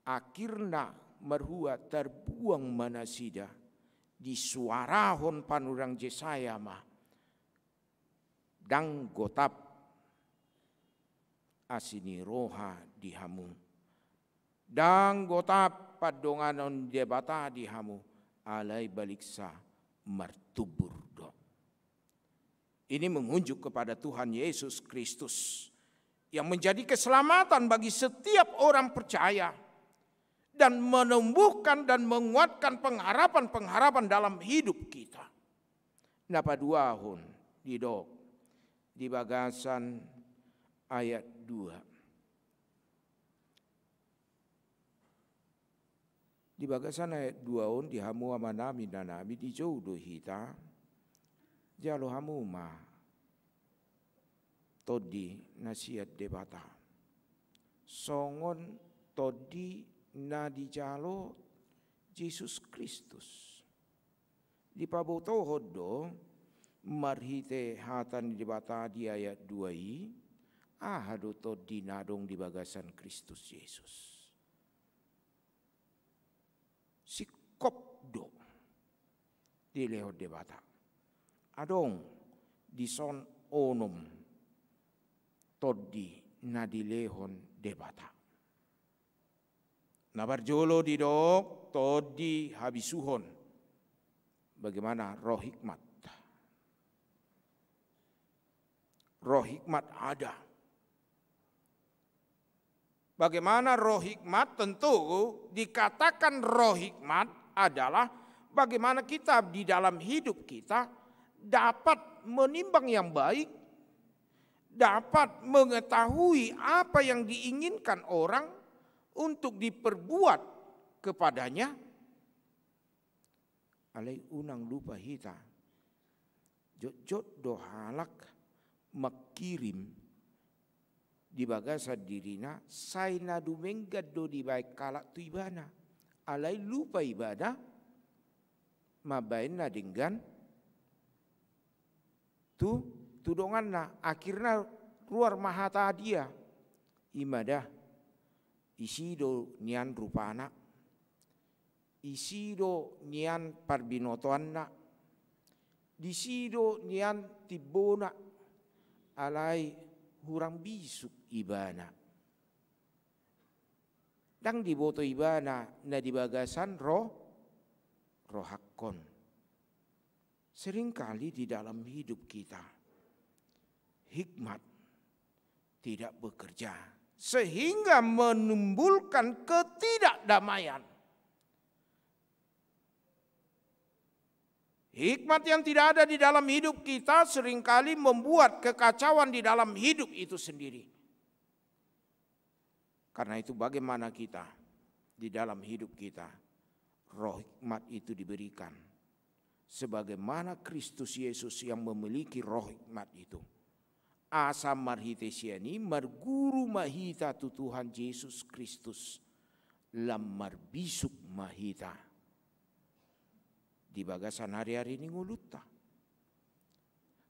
Akhirna marhua tarbuang ma nasida, disuarahon panurirang Jesaya ma, ndang gotap asi ni roha di hamu. Ndang gotap pandonganon Debata di hamu, alai baliksa martumbur do. Ini mengunjuk kepada Tuhan Yesus Kristus yang menjadi keselamatan bagi setiap orang percaya dan menumbuhkan dan menguatkan pengharapan-pengharapan dalam hidup kita. Na paduahon didok di bagasan ayat dua. Di bagasan ayat dua on, di hamu amanami, inanami, dijou do hita, jalo hamu ma tondi na sian Debata, songon tondi na dijalo Jesus Kristus. Dipabotohon do marhite hata ni Debata di ayat dua i, aha do tondi na adong di bagasan Kristus Jesus. Singkop do dilehon Debata. Adong dison onom tondi na dilehon Debata. Na parjolo didok tondi habisuhon. Bagaimana? Roh hikmat. Roh hikmat ada. Bagaimana roh hikmat? Tentu dikatakan roh hikmat adalah bagaimana kita di dalam hidup kita dapat menimbang yang baik, dapat mengetahui apa yang diinginkan orang untuk diperbuat kepadanya. Alai unang lupa hita, jotjot do halak mangkirim di bagasan dirina, sai na dumenggan do dibaen halak tu ibana. Alai lupa ibana mambaen na denggan tu, tu donganna. Akhirna ruar ma hata dia, i ma da, isi do nian rupana, isi do nian parbinotoanna, disi do nian timbona, alai hurang bisuk ibana. Ndang diboto ibana na di bagasan ro-, rohangkon. Seringkali di dalam hidup kita, hikmat tidak bekerja, sehingga menimbulkan ketidakdamaian. Hikmat yang tidak ada di dalam hidup kita seringkali membuat kekacauan di dalam hidup itu sendiri. Karena itu, bagaimana kita di dalam hidup kita, roh hikmat itu diberikan? Sebagaimana Kristus Yesus yang memiliki roh hikmat itu. Asa marhite sian i marguru ma hita tu Tuhan Jesus Kristus, lam marbisuk ma hita di bagasan ari-ari ni ngolunta.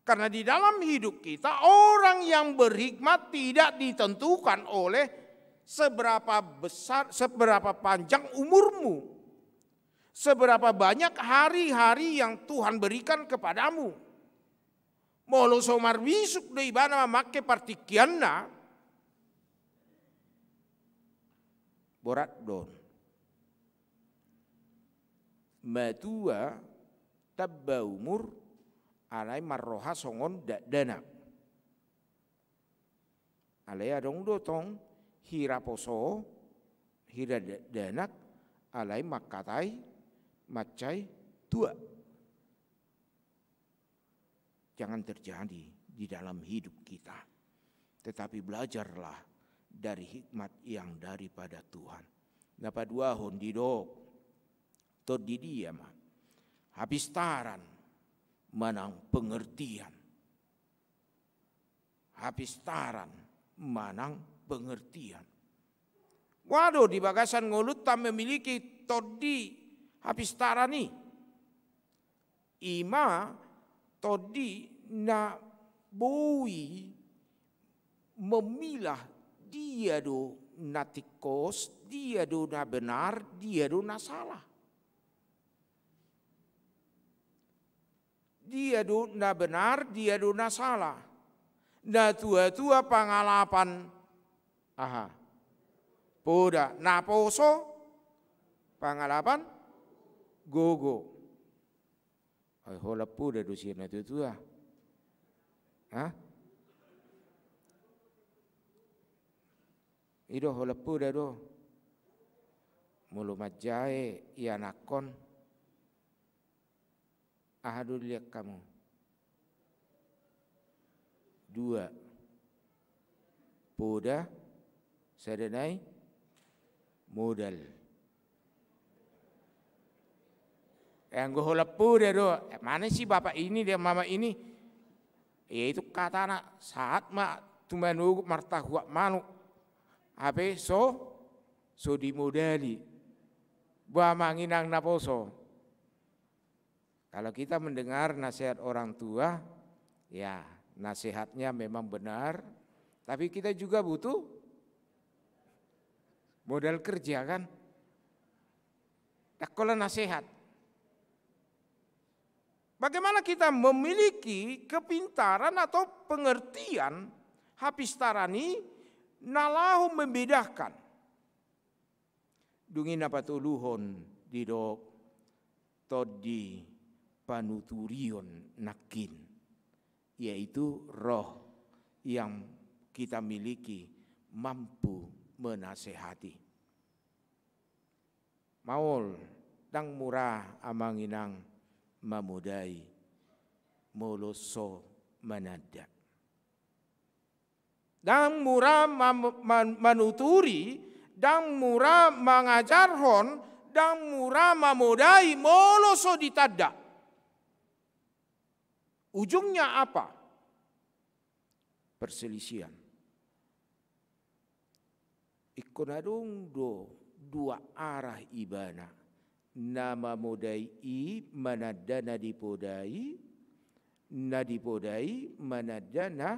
Karena di dalam hidup kita, orang yang berhikmat tidak ditentukan oleh seberapa besar, seberapa panjang umurmu, seberapa banyak hari-hari yang Tuhan berikan kepadamu. Molo so marbisuk do ibana mamangke partingkianna, borat do on. Matua, tamba umur, alai marroha songon dakdanak. Alai adong do tong hira poso, hira dakdanak, alai mangkatai mansai tua. Jangan terjadi di dalam hidup kita. Tetapi belajarlah dari hikmat yang daripada Tuhan. Na paduahon, didok, tondi dia ma? Hapistaran manang pengertian? Hapistaran manang pengertian? Boha do di bagasan ngolunta memiliki tondi hapistaran i? I ma tondi na boi memilah dia do na tingkos, dia do na benar, dia do na salah. Dia do na benar, dia do na salah. Na tua-tua pangalapan, aha, poda, na poso pangalapan gogo. Ai, holan poda do sian na tua-tua. Hah? I do, holan poda do. Molo manjae ianakhon, aha do dilehon hamu? Dua. Poda, sada nai modal. Eh, anggo holan poda do, eh, mana si bapak ini, dia mama ini? Ya, itu katana, sahat ma tu manogot martahuak manuk. Hape so, so dimodali. Boha, amang inang na poso? Kalau kita mendengar nasihat orang tua, ya, nasihatnya memang benar, tapi kita juga butuh modal kerja, kan? Ndang holan nasihat. Bagaimana kita memiliki kepintaran atau pengertian hapistaran i na laho membedakan? Dung i na patoluhon, didok tondi panuturion nangkin, yaitu roh yang kita miliki mampu menasehati. Maol, ndang mura, amang inang, mamodai molo so mananda. Ndang mura mam-, man-, manuturi, ndang mura mangajarhon, ndang mura mamodai molo so ditanda. Ujungnya apa? Perselisihan. Ingkon adong do dua arah ibana. Na mamodai i mananda na dipodai, na dipodai mananda na,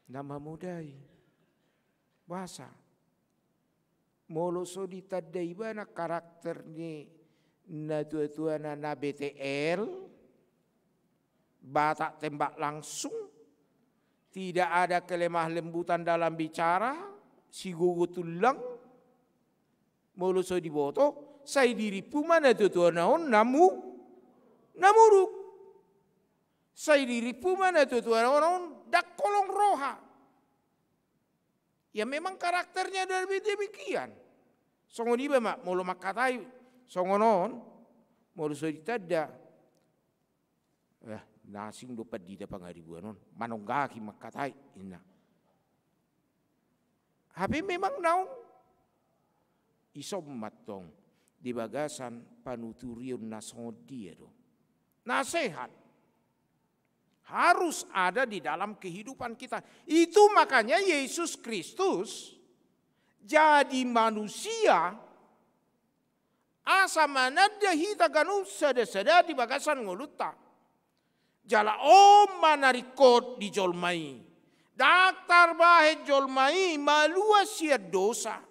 na mamodai. Boasa? Molo so ditanda ibana karakter ni natuatuana na B T L, Batak tembak langsung, tidak ada kelemah lembutan dalam bicara, sigogo tullang. Molo so diboto, sai dirimpu ma natuatuana on na mu-, na muruk. Sai dirimpu ma natuatuana on ndang holong roha. Ya, memang karakternya dari demikian. Songon iba ma, molo mangkatai songon on, molo so ditanda, eh, na asing do pandita pangaribuan on, manonggaki mangkatai, inna. Hape memang naung ison mantong di bagasan panuturion na songon dia do. Nasehat harus ada di dalam kehidupan kita. Itu makanya Yesus Kristus jadi manusia, asa mananda hita ganup sada-sada di bagasan ngolunta. Jala on ma na ringkot di jolma i. Ndang tarbahen jolma i malua sian dosa.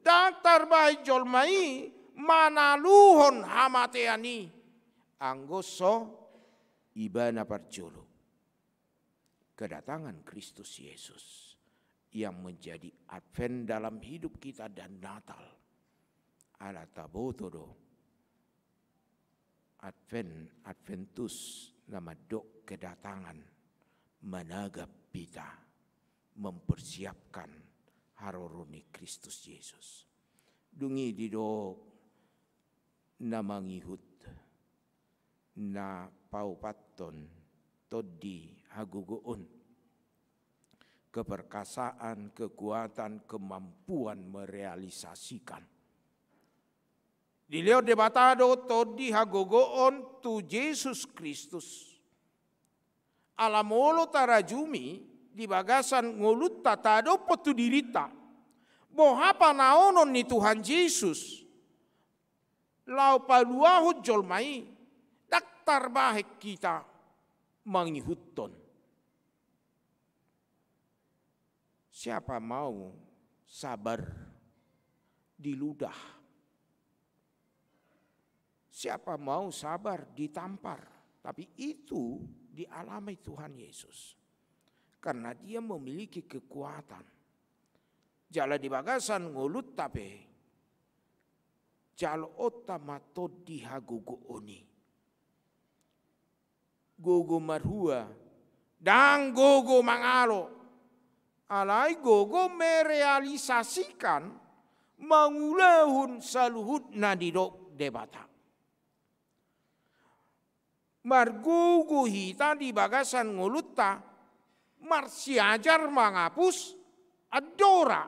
Ndang tarbahen jolma i manaluhon hamatean i. Anggo so ibana parjolo. Kedatangan Kristus Yesus yang menjadi Advent dalam hidup kita dan Natal. Ala taboto do Advent, Adventus na mandok kedatangan, managap hita, mempersiapkan haroro ni Kristus Yesus. Dung i didok na mangihut, na paopathon tondi hagogoon, keperkasaan, kekuatan, kemampuan merealisasikan. Dilehon Debata do tondi hagogoon tu Jesus Kristus. Ala molo tarajumi di bagasan ngolunta tadophon tu dirinta boha panaonon ni Tuhan Jesus laho paluahon jolma i, ndang tarbahen hita mangihuthon. Siapa mau sabar diludah? Siapa mau sabar ditampar? Tapi itu dialami Tuhan Yesus. Karena Dia memiliki kekuatan. Jala di bagasan ngolunta pe, jaloonta ma tondi hagogoon i. Gogo marhua, ndang gogo mangalo. Alai gogo merealisasikan, mangulahon saluhut na nidok Debata. Margogo hita di bagasan ngolunta, marsiajar mangapus andora.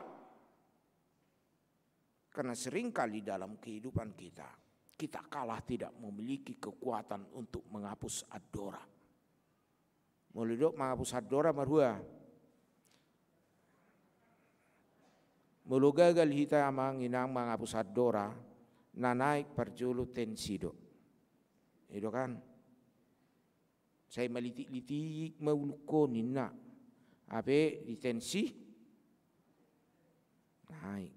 Karena seringkali dalam kehidupan kita, kita kalah tidak memiliki kekuatan untuk menghapus andora. Molo didok menghapus andora marhua. Molo gagal hita amang inang menghapus andora, na naik parjolo tensi do. I do kan? Sai malitik-litik ma ulungkon inna. Hape di tensi naik.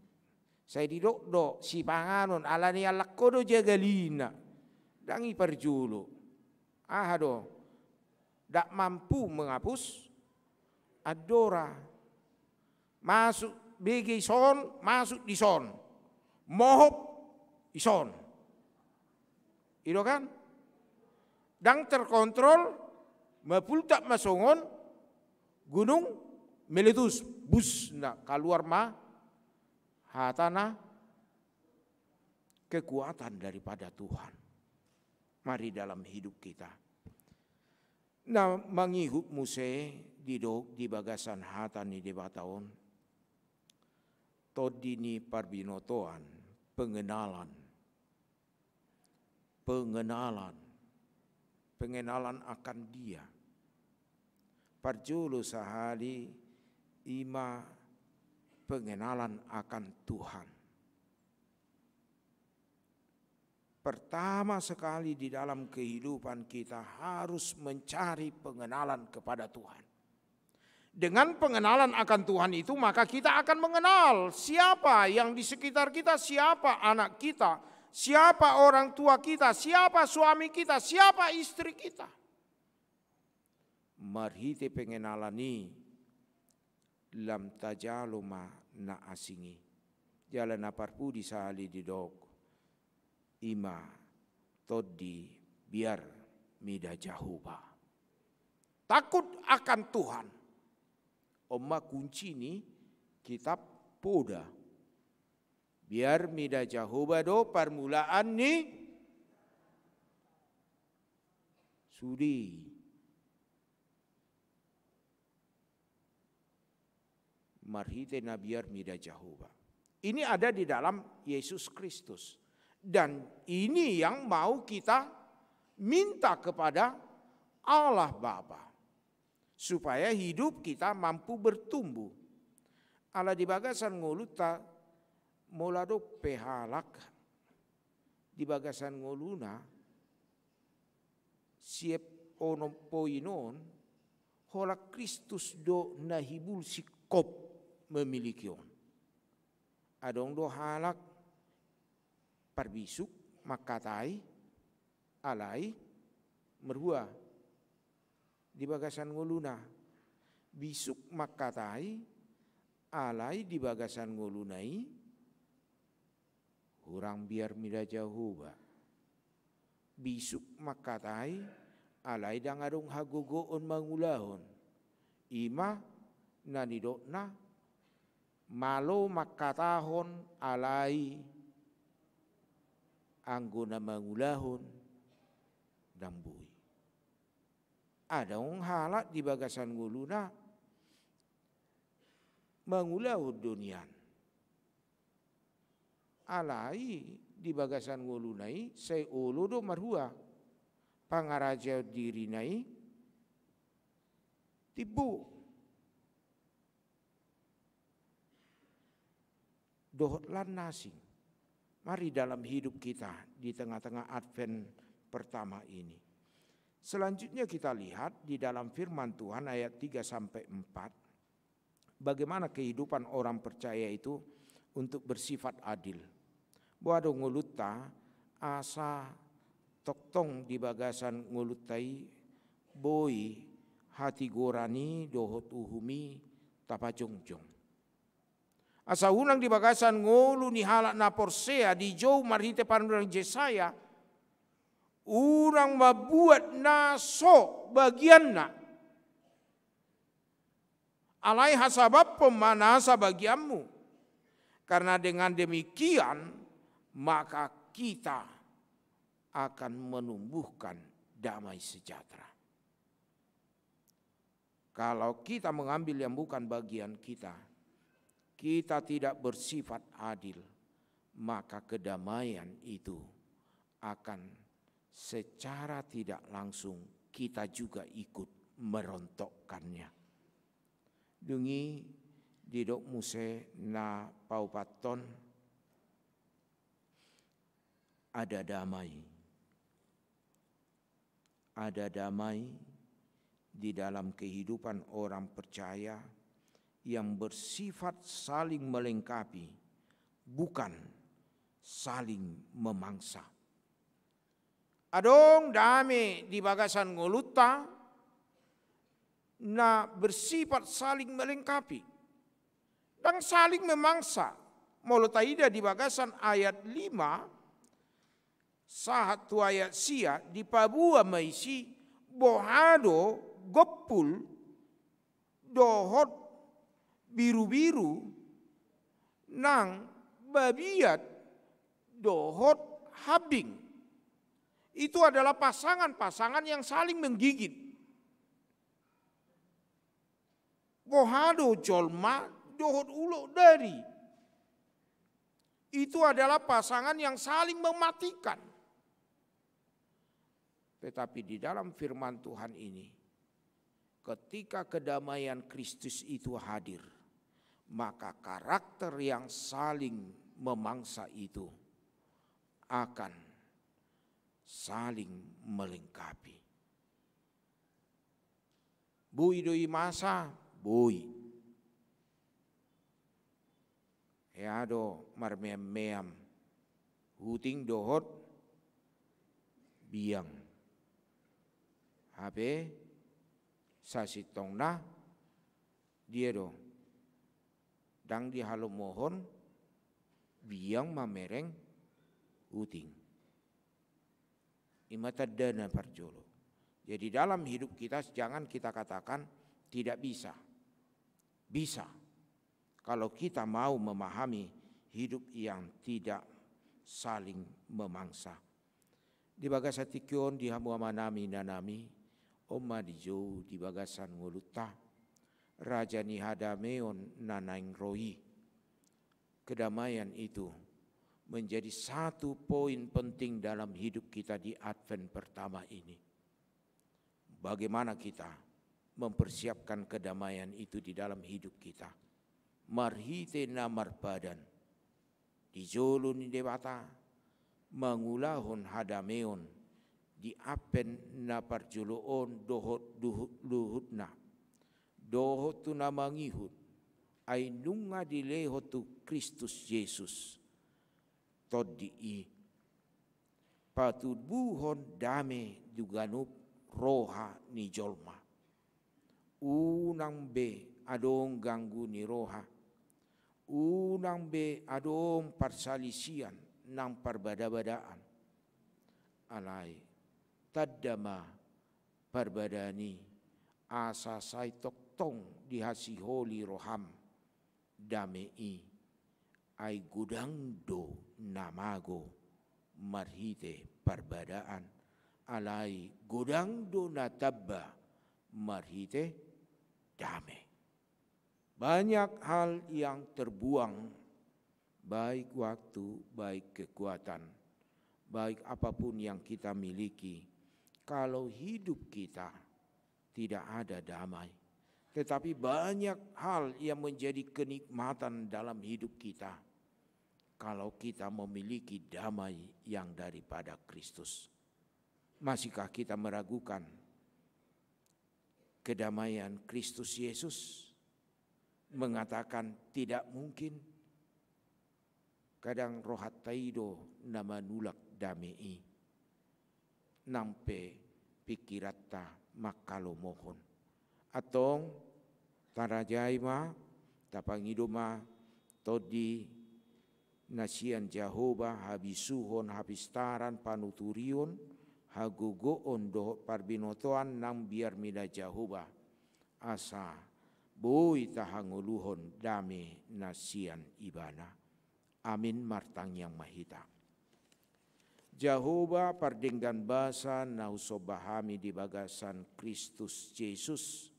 Sai didok do sipanganon, ala ni alak ho do jagal i inna. Ndang i parjolo. Aha do? Ndang mampu menghapus andora. Masuk bege ison, masuk dison. Mohop ison. I do kan? Ndang terkontrol, mapultak ma songon gunung meletus, bus, na kaluar ma hata na kekuatan daripada Tuhan. Mari dalam hidup kita. Na mangihut muse didok di bagasan hata ni Debata on, tondi ni parbinotoan, pengenalan, pengenalan, pengenalan akan Dia. Parjolo sahali ima pengenalan akan Tuhan. Pertama sekali di dalam kehidupan kita harus mencari pengenalan kepada Tuhan. Dengan pengenalan akan Tuhan itu, maka kita akan mengenal siapa yang di sekitar kita, siapa anak kita, siapa orang tua kita, siapa suami kita, siapa istri kita. Marhite pengenalan i lam tajalo ma na asing i. Jala na parpudi sahali didok, ima tondi biar mida Jahowa. Takut akan Tuhan. On ma kunci ni kitab Poda. Biar mida Jahowa do parmulaan ni sude i. Marhite na biar mida Jahowa. Ini ada di dalam Yesus Kristus. Dan ini yang mau kita minta kepada Allah Bapa. Supaya hidup kita mampu bertumbuh. Ala di bagasan ngolunta, molo adong pe halak di bagasan ngoluna, siap onom poin on, holan Kristus do na hibul singkop memiliki on. Adong do halak parbisuk mangkatai, alai marhua di bagasan ngoluna. Bisuk mangkatai, alai di bagasan ngoluna i hurang biar mida Jahowa. Bisuk mangkatai, alai ndang adong hagogoon mangulahon. Ima na nidokna, malo mangkatahon, alai anggo na mangulahon ndang boi. Adong halak di bagasan ngoluna mangulahon do nian. Alai di bagasan ngoluna i sai olo do marhua pangarajaon dirina i timbo. Dohot lan na asing. Mari dalam hidup kita di tengah-tengah Advent pertama ini. Selanjutnya kita lihat di dalam firman Tuhan ayat tiga sampai empat. Bagaimana kehidupan orang percaya itu untuk bersifat adil. Boha do ngolunta, asa tongtong di bagasan ngolunta i boi hatigoran i dohot uhum i tapajongjong. Asa unang di bagasan ngolu ni halak na porsea dijou marhite panurirang Jesaya, unang mambuat na so bagianna. Alai hasabamhon ma nasa bagianmu. Karena dengan demikian, maka kita akan menumbuhkan damai sejahtera. Kalau kita mengambil yang bukan bagian kita, kita tidak bersifat adil, maka kedamaian itu akan secara tidak langsung kita juga ikut merontokkannya. Dung i didok muse na paopathon, ada damai. Ada damai di dalam kehidupan orang percaya yang bersifat saling melengkapi, bukan saling memaksa. Adong dame di bagasan ngolunta na bersifat saling melengkapi, ndang saling memaksa. Molo taida di bagasan ayat lima sahat tu ayat sia, dipaboa ma disi boha do gompul dohot birubiru nang babiat dohot hambing. Itu adalah pasangan-pasangan yang saling menggigit. Boha do jolma dohot ulo dari. Itu adalah pasangan yang saling mematikan. Tetapi di dalam firman Tuhan ini, ketika kedamaian Kristus itu hadir, maka karakter yang saling memangsa itu akan saling melengkapi. Boi do i masa, boi. Hea do marmeam-meam huting dohot biang. Hape sasintongna dia do? Ndang dihalomohon biang mamereng huting. I ma tandana parjolo. Jadi dalam hidup kita jangan kita katakan tidak bisa. Bisa. Kalau kita mau memahami hidup yang tidak saling memangsa. Di bagasan tingki on, di hamu amanami, inanami, on ma dijou di bagasan ngolunta, Raja ni hadameon na naeng ro i. Kedamaian itu menjadi satu poin penting dalam hidup kita di Advent pertama ini. Bagaimana kita mempersiapkan kedamaian itu di dalam hidup kita? Marhite na marpadan di jolo ni Debata, mangulahon hadameon di Advent na parjolo on dohot luhut-luhutna, dohot tu na mangihut, ai nunga dilehon tu Kristus Jesus Tondi i, patubuhon dame di ganup roha ni jolma. Unang be adong ganggu ni roha, unang be adong parsalisian nang parbada-badaan. Alai tanda ma parbadaan i, asa sai tongtong dihasiholi roham dame i. Ai godang do na mago marhite parbadaan, alai godang do na tamba marhite dame. Banyak hal yang terbuang, baik waktu, baik kekuatan, baik apapun yang kita miliki, kalau hidup kita tidak ada damai. Tetapi banyak hal yang menjadi kenikmatan dalam hidup kita kalau kita memiliki damai yang daripada Kristus. Masihkah kita meragukan kedamaian Kristus Yesus, mengatakan tidak mungkin? Kadang rohanta i do na manulak dame i, nang pe pingkiranta manghalomohon. Antong, tarajai ma, tapangido ma tondi na sian Jahowa, habisuhon, hapistaran, panuturion, hagogoon dohot parbinotoan nang biar mida Jahowa, asa boi tahangoluhon dame na sian Ibana. Amin. Martangiang ma hita. Jahowa pardenggan basa na husomba hami di bagasan Kristus Jesus,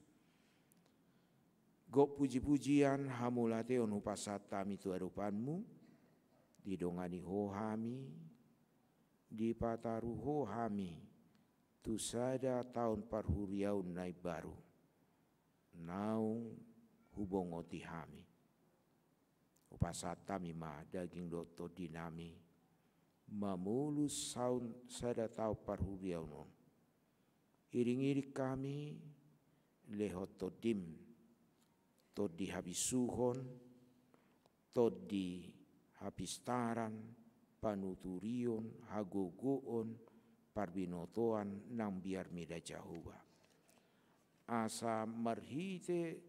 gok puji-pujian, hamauliateon hupasahat hami tu adopanMu, didongani Ho hami, dipataru Ho hami tu sada taon parhuriaon na imbaru naung hubongoti hami. Hupasahat hami ma daging dohot tondinami, mamolus saon sada taon parhuriaon on. Iring-iring hami, lehon tondim, tondi habisuhon, tondi hapistaran, panuturion, hagogoon, parbinotoan nang biar mida Jahowa. Asa marhite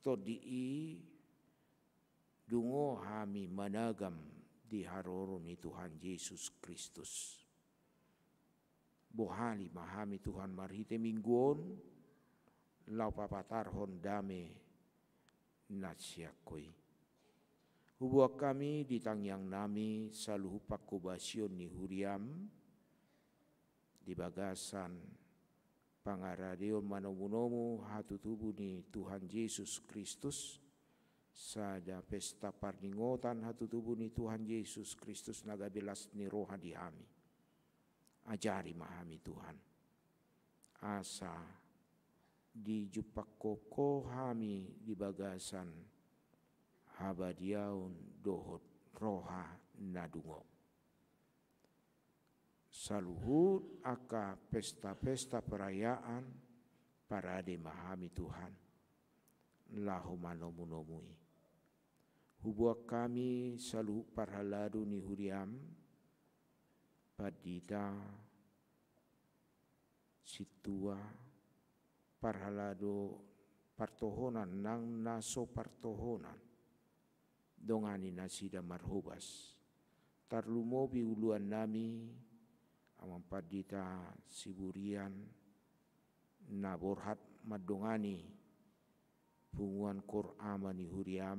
tondi i dungo hami managam di haroro ni Tuhan Jesus Kristus. Bohali ma hami Tuhan marhite Minggu on, laho papatarhon dame na sian Ho i. Huboan hami di tangiangnami saluhut panghobasion ni huriaM, di bagasan pangaradeon manomunomu hatutubu ni Tuhan Jesus Kristus, sada pesta parningotan hatutubu ni Tuhan Jesus Kristus na gabe las ni roha di hami. Ajari ma hami Tuhan, asa dijumpangkon Ho hami di bagasan habadiaon dohot roha na dungo. Saluhut angka pesta-pesta perayaan, parade ma hami Tuhan, laho manomunomu i. Huboan hami saluhut parhalado ni huriam, pandita, sintua, parhalado partohonan nang na so partohonan, dongani nasida marhobas. Tarlumobi uluan nami, amang pandita Siburian, na borhat mandongani punguan koor ama ni huriam,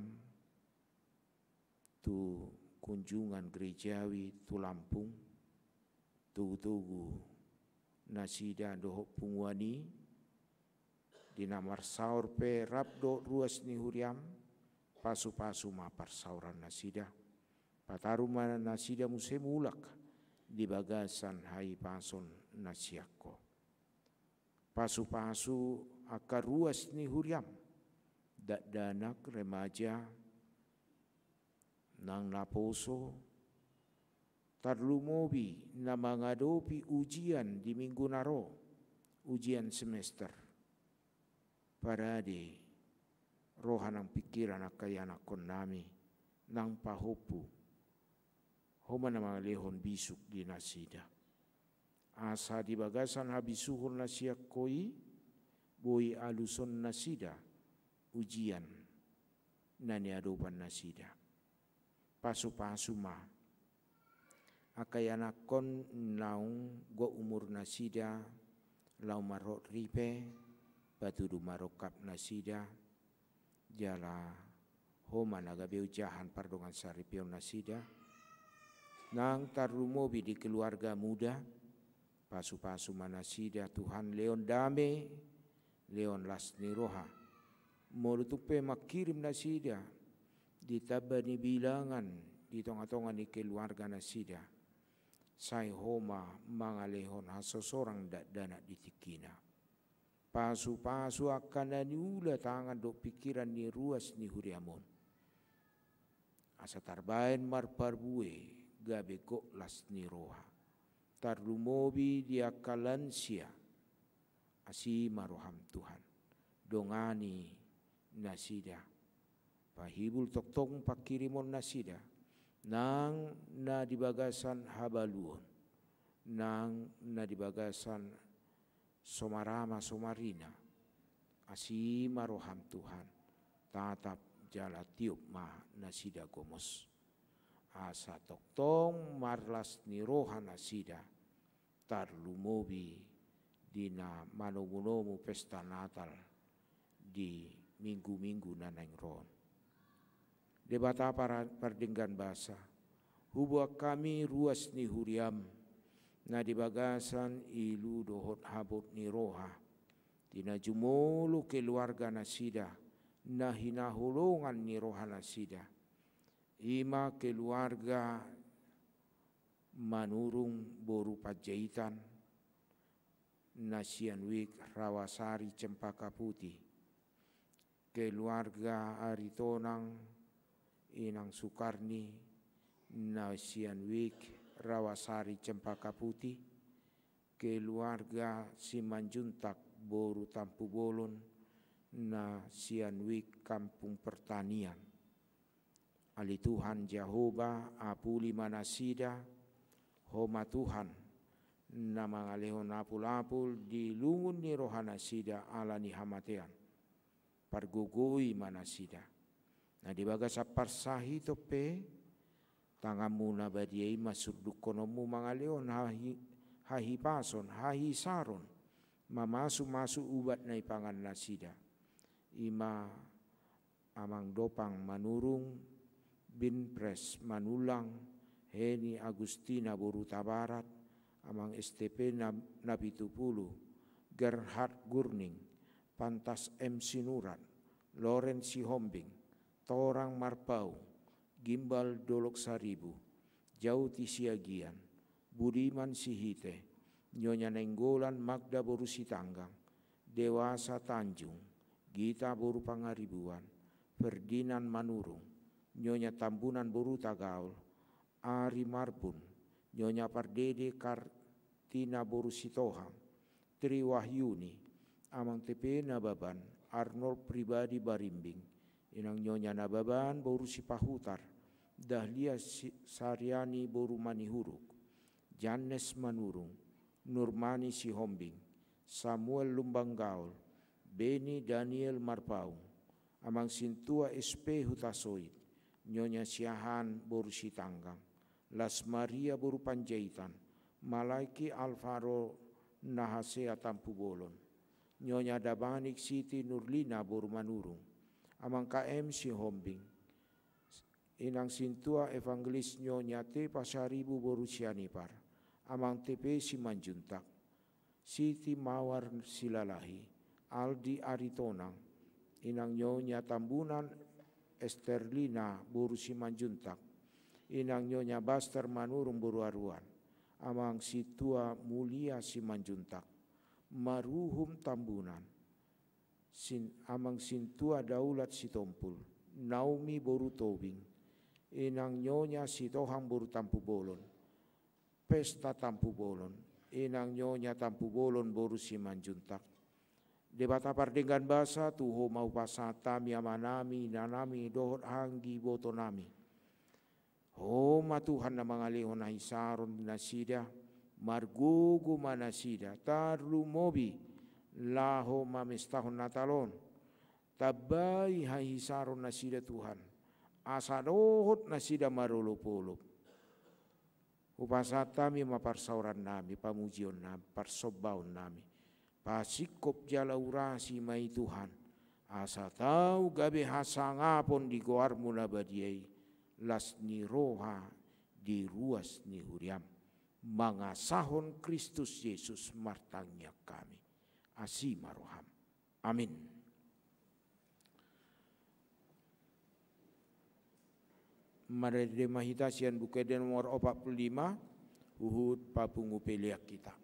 tu kunjungan gerejawi tu Lampung, togu-togu nasida dohot punguan i, di na marsaor pe rap dohot ruas ni huriam, pasu-pasu ma parsaoran nasida. Pataru ma nasida muse mulak di bagasan hahipason na sian Ho. Pasu-pasu angka ruas ni huriam, dakdanak, remaja, nang naposo, tarlumobi na mangadopi ujian di minggu na ro, ujian semester. Parade roha nang pingkiran angka ianakkon nami, nang pahompu. Ho ma na mangalehon bisuk di nasida. Asa di bagasan habisuhon na sian Ho i, boi aluson nasida ujian na niadopan nasida. Pasu-pasu ma angka ianakkon naung gok umur nasida, laho marhot ripe, patudu marungkap nasida, jala Ho ma na gabe ojahan pardongan saripeon nasida. Nang tarlumobi di keluarga muda, pasu-pasu ma nasida Tuhan, lehon dame, lehon las ni roha. Molo tung pe mangkirim nasida di tamba ni bilangan di tonga-tonga ni keluarga nasida, sai Ho ma mangalehon hasosorang dakdanak di tingkina. Pasu-pasu angka na niula tangan dohot pingkiran ni ruas ni huriam on, asa tarbaen marparbue gabe gok las ni roha. Tarlumobi di angka lansia, asi ma roham Tuhan, dongani nasida. Pahibul tongtong pangkirimon nasida, nang na di bagasan habaluon, nang na di bagasan somarama somarina, asi ma roham Tuhan, tatap jala tiop ma nasida gomos. Asa tongtong marlas ni roha nasida, tarlumobi di na manomunomu pesta Natal di minggu-minggu na naeng ro on. Debata para-, pardenggan basa, huboan hami ruas ni huriam, na di bagasan ilu dohot habot ni roha, di na jumolo keluarga nasida, na hinaholongan ni roha nasida, i ma keluarga Manurung boru Panjaitan, na sian Wijk Rawasari Cempaka Putih, keluarga Aritonang, Inang Sukarni, na sian Wijk Rawasari Cempaka Putih, keluarga Simanjuntak boru Tampubolon, na sian Wijk Kampung Pertanian. Ale Tuhan Jahowa, apuli ma nasida, Ho ma Tuhan, na mangalehon apul-apul di lungun ni roha nasida ala ni hamatean. Pargogoi ma nasida. Na di bagasan parsahiton pe, tanganmu na badia i mansundukhononmu mangalehon hahi-, hahipason, hahisaron, mamasu-masu ubat na ipangan nasida. I ma Amang Dopang Manurung, Binpres Manullang, Heni Agustina boru Tabarat, Amang S T P na, Napitupulu, Gerhard Gurning, Pantas M Sinurat, Loren Sihombing, Torang Marpaung, Gimbal Dolok Saribu, Jauti Siagian, Budiman Sihite, Nyonya Nainggolan Magda boru Sitanggang, Dewasa Tanjung, Gita boru Pangaribuan, Ferdinand Manurung, Nyonya Tambunan boru Tagaol, Ari Marbun, Nyonya Pardede Kartina boru Sitohang, Tri Wahyuni, Amang T P Nababan, Arnold Pribadi Barimbing, Inang Nyonya Nababan boru Sipahutar, Dahlia Si-, Sariani boru Manihuruk, Jannes Manurung, Nurmani Sihombing, Samuel Lumbanggaol, Beni Daniel Marpaung, Amang Sintua S P Hutasoit, Nyonya Siahaan boru Sitanggang, Las Maria boru Panjaitan, Malaiki Alvaro Nahasea Tampubolon, Nyonya Damanik Siti Nurlina boru Manurung, Amang K M Sihombing, Inang Sintua Evangelis Nyonya T Pasaribu boru Sianipar, Amang T P Simanjuntak, Siti Mawar Silalahi, Aldi Aritonang, Inang Nyonya Tambunan Esterlina boru Simanjuntak, Inang Nyonya Baster Manurung boru Aruan, Amang Sintua Mulia Simanjuntak, Maruhum Tambunan, Sin-, Amang Sintua Daulat Sitompul, Naomi boru Tobing, Inang Nyonya Sitohang boru Tampubolon, Pesta Tampubolon, Inang Nyonya Tampubolon boru Simanjuntak. Debata pardenggan basa, tu Ho ma hupasahat hami amanami, inanami, dohot anggibotonami. Ho ma Tuhan na mangalehon hahisaron di nasida, margogo ma nasida, tarlumobi laho mamestahon Natal on. Tambai hahisaron nasida Tuhan, asa dohot nasida marolopolop. Hupasahat hami ma parsaorannami, pamujionnami, parsombaonnami. Pasingkop jala urasi ma i Tuhan, asa tau gabe hasangapon di goarmu na badia i, las ni roha di ruas ni huriam. Mangasahon Kristus Jesus martangiang hami. Asi ma roham. Amin. Marende ma hita sian Buku Ende nomor opat pulu lima, huhut papungu pelean hita.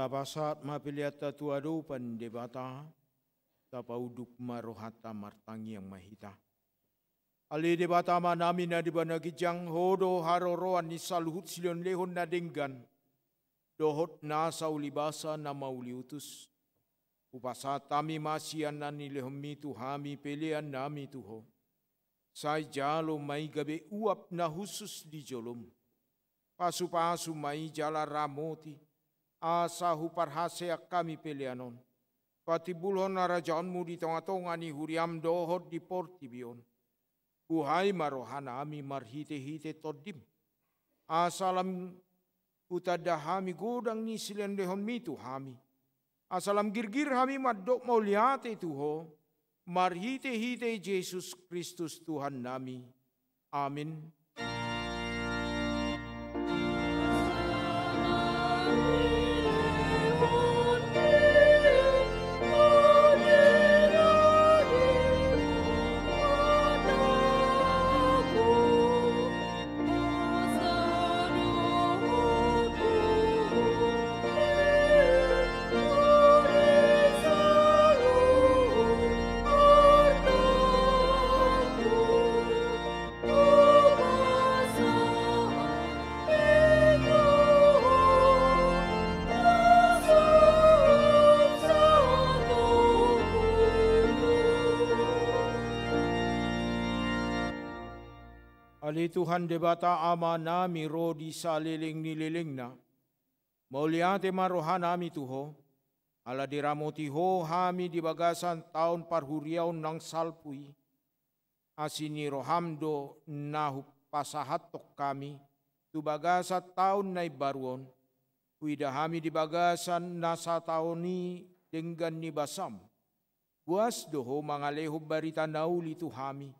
Tapasahat ma peleanta tu adopan Debata, tapaunduk ma rohanta, martangiang ma hita. Ale Debata Amanami na di banua ginjang, Ho do haroroan ni saluhut silehonlehon na denggan dohot nasa ulibasa na mauliutus. Hupasahat hami ma sian na nilehonMi tu hami peleannami tu Ho. Sai jalo ma i gabe uap na hushus di joloM. Pasupasu ma i jala ramoti, asa huparhaseang hami pelean on patimbulhon harajaonMu di tongatonga ni huriaM dohot di portibi on. Buhai ma rohanami marhitehite TondiM, asa lam hutanda hami godang ni silehonlehonMi tu hami, asa lam girgir hami mandok mauliate tu Ho, marhitehite Jesus Kristus Tuhannami. Amin. Ale Tuhan Debata Amanami, ro di saleleng ni lelengna, mauliate ma rohanami tu Ho, ala diramoti Ho hami di bagasan taon parhuriaon na salpu i. Asi ni rohaM do na hupasahathon hami tu bagasan taon na imbaru on, huida hami di bagasan na sataon i denggan ni basaM. Boas do Ho mangalehon barita na uli tu hami,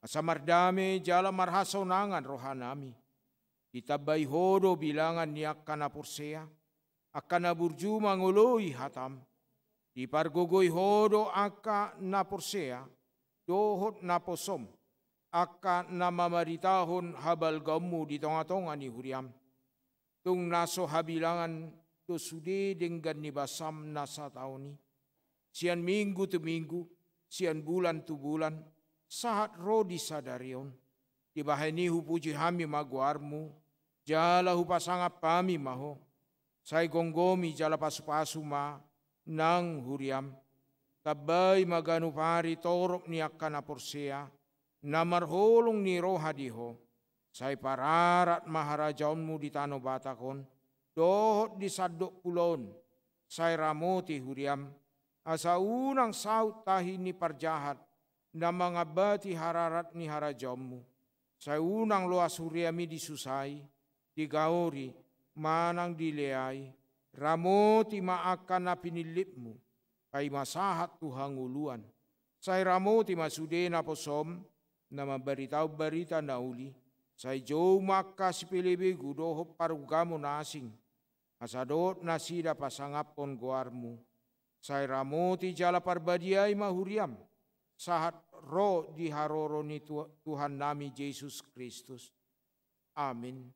asa mardame jala marhasonangan rohanami. Ditambai Ho do bilangan ni angka na porsea, angka na burju mangoloi hataM. Dipargogoi Ho do angka na porsea dohot naposoM, angka na mamaritahon habalgaonMu di tongatonga ni huriaM. Tung na so habilangan do sude denggan ni basaM na sataon i. Sian minggu tu minggu, sian bulan tu bulan, sahat ro di sadari on. Dibahen i hupuji hami ma goarMu, jala hupasangap hami ma Ho. Sai gomgomi jala pasupasu ma nang huriaM. Tambai ma ganup ari torop ni angka na porsea, na marholong ni roha di Ho. Sai pararat ma harajaonMu di tano Batak on, dohot di sandok pulo on. Sai ramoti huriaM, asa unang saut tahi ni parjahat na mangambati hararat ni harajaonMu. Sai unang loas huriaMi disusai, digaori, manang dileai. Ramoti ma angka na pinillitMu, paima sahat tu hangoluan. Sai ramoti ma sude naposoM, na mambaritahon barita na uli. Sai jou ma angka sipelebegu dohot parugamo na asing, asa dohot nasida pasangaphon goarMu. Sai ramoti jala parbadiai ma huriaM, sahat ro di haroro ni Tu-, Tuhannami Jesus Kristus. Amin.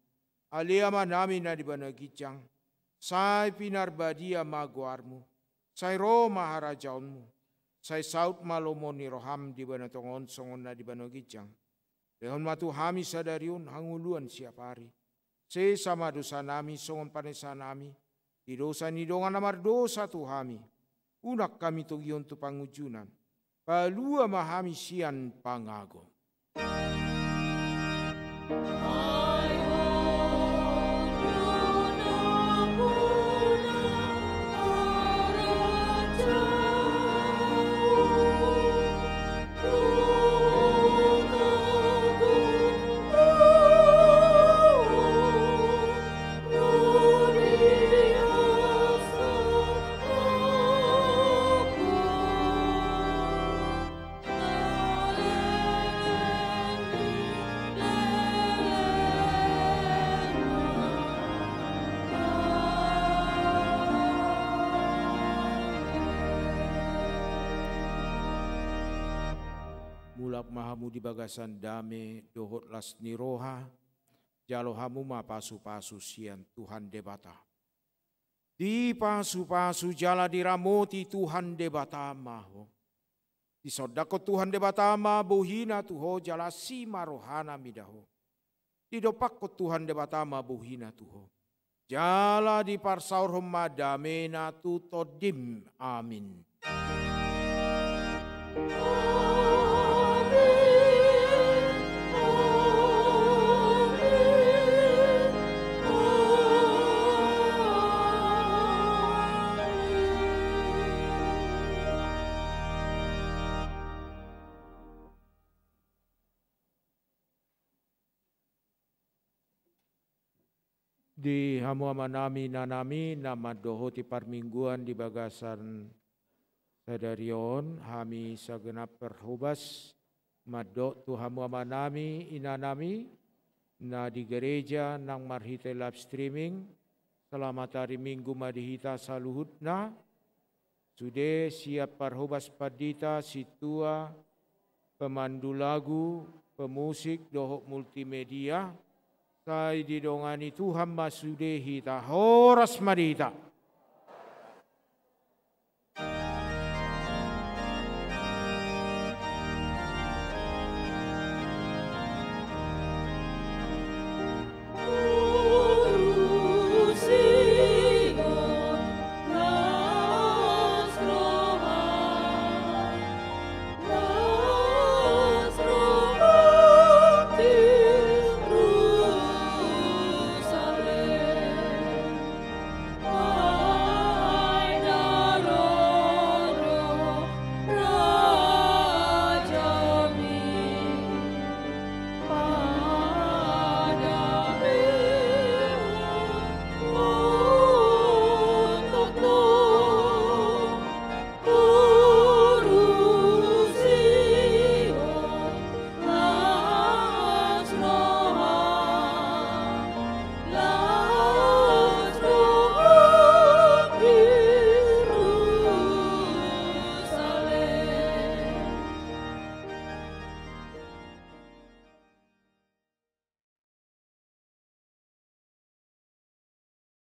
Ale Amanami na di banua ginjang, sai pinarbadia ma goarMu, sai ro ma harajaonMu, sai saut ma lomo ni rohaM di banua tonga on songon na di banua ginjang. Lehon ma tu hami sadari on hangoluan siapari. Sesa ma dosanami songon panesanami di dosa ni dongan na mardosa tu hami. Unang hami togihon tu pangunjunan. Palua ma hami sian pangago. Mulak ma hamu di bagasan dame dohot las ni roha, jalo hamu ma pasupasu sian Tuhan Debata. Dipasupasu jala diramoti Tuhan Debata ma ho. Disondangkon Tuhan Debata ma bohina tu ho jala asi ma rohana mida ho. Didompakkon Tuhan Debata ma bohina tu ho. Jala diparsaorhon ma damena tu tondim. Amin. Di hamu amanami, inanami, na mandohoti parmingguan di bagasan sadari on, hami sagenap parhobas mandok tu hamu amanami, inanami, na di gereja nang marhite live streaming, selamat hari Minggu ma di hita saluhutna. Sude sian parhobas pandita, sintua, pemandu lagu, pemusik dohot multimedia, sai didongani Tuhan ma sude hita. Horas ma di hita.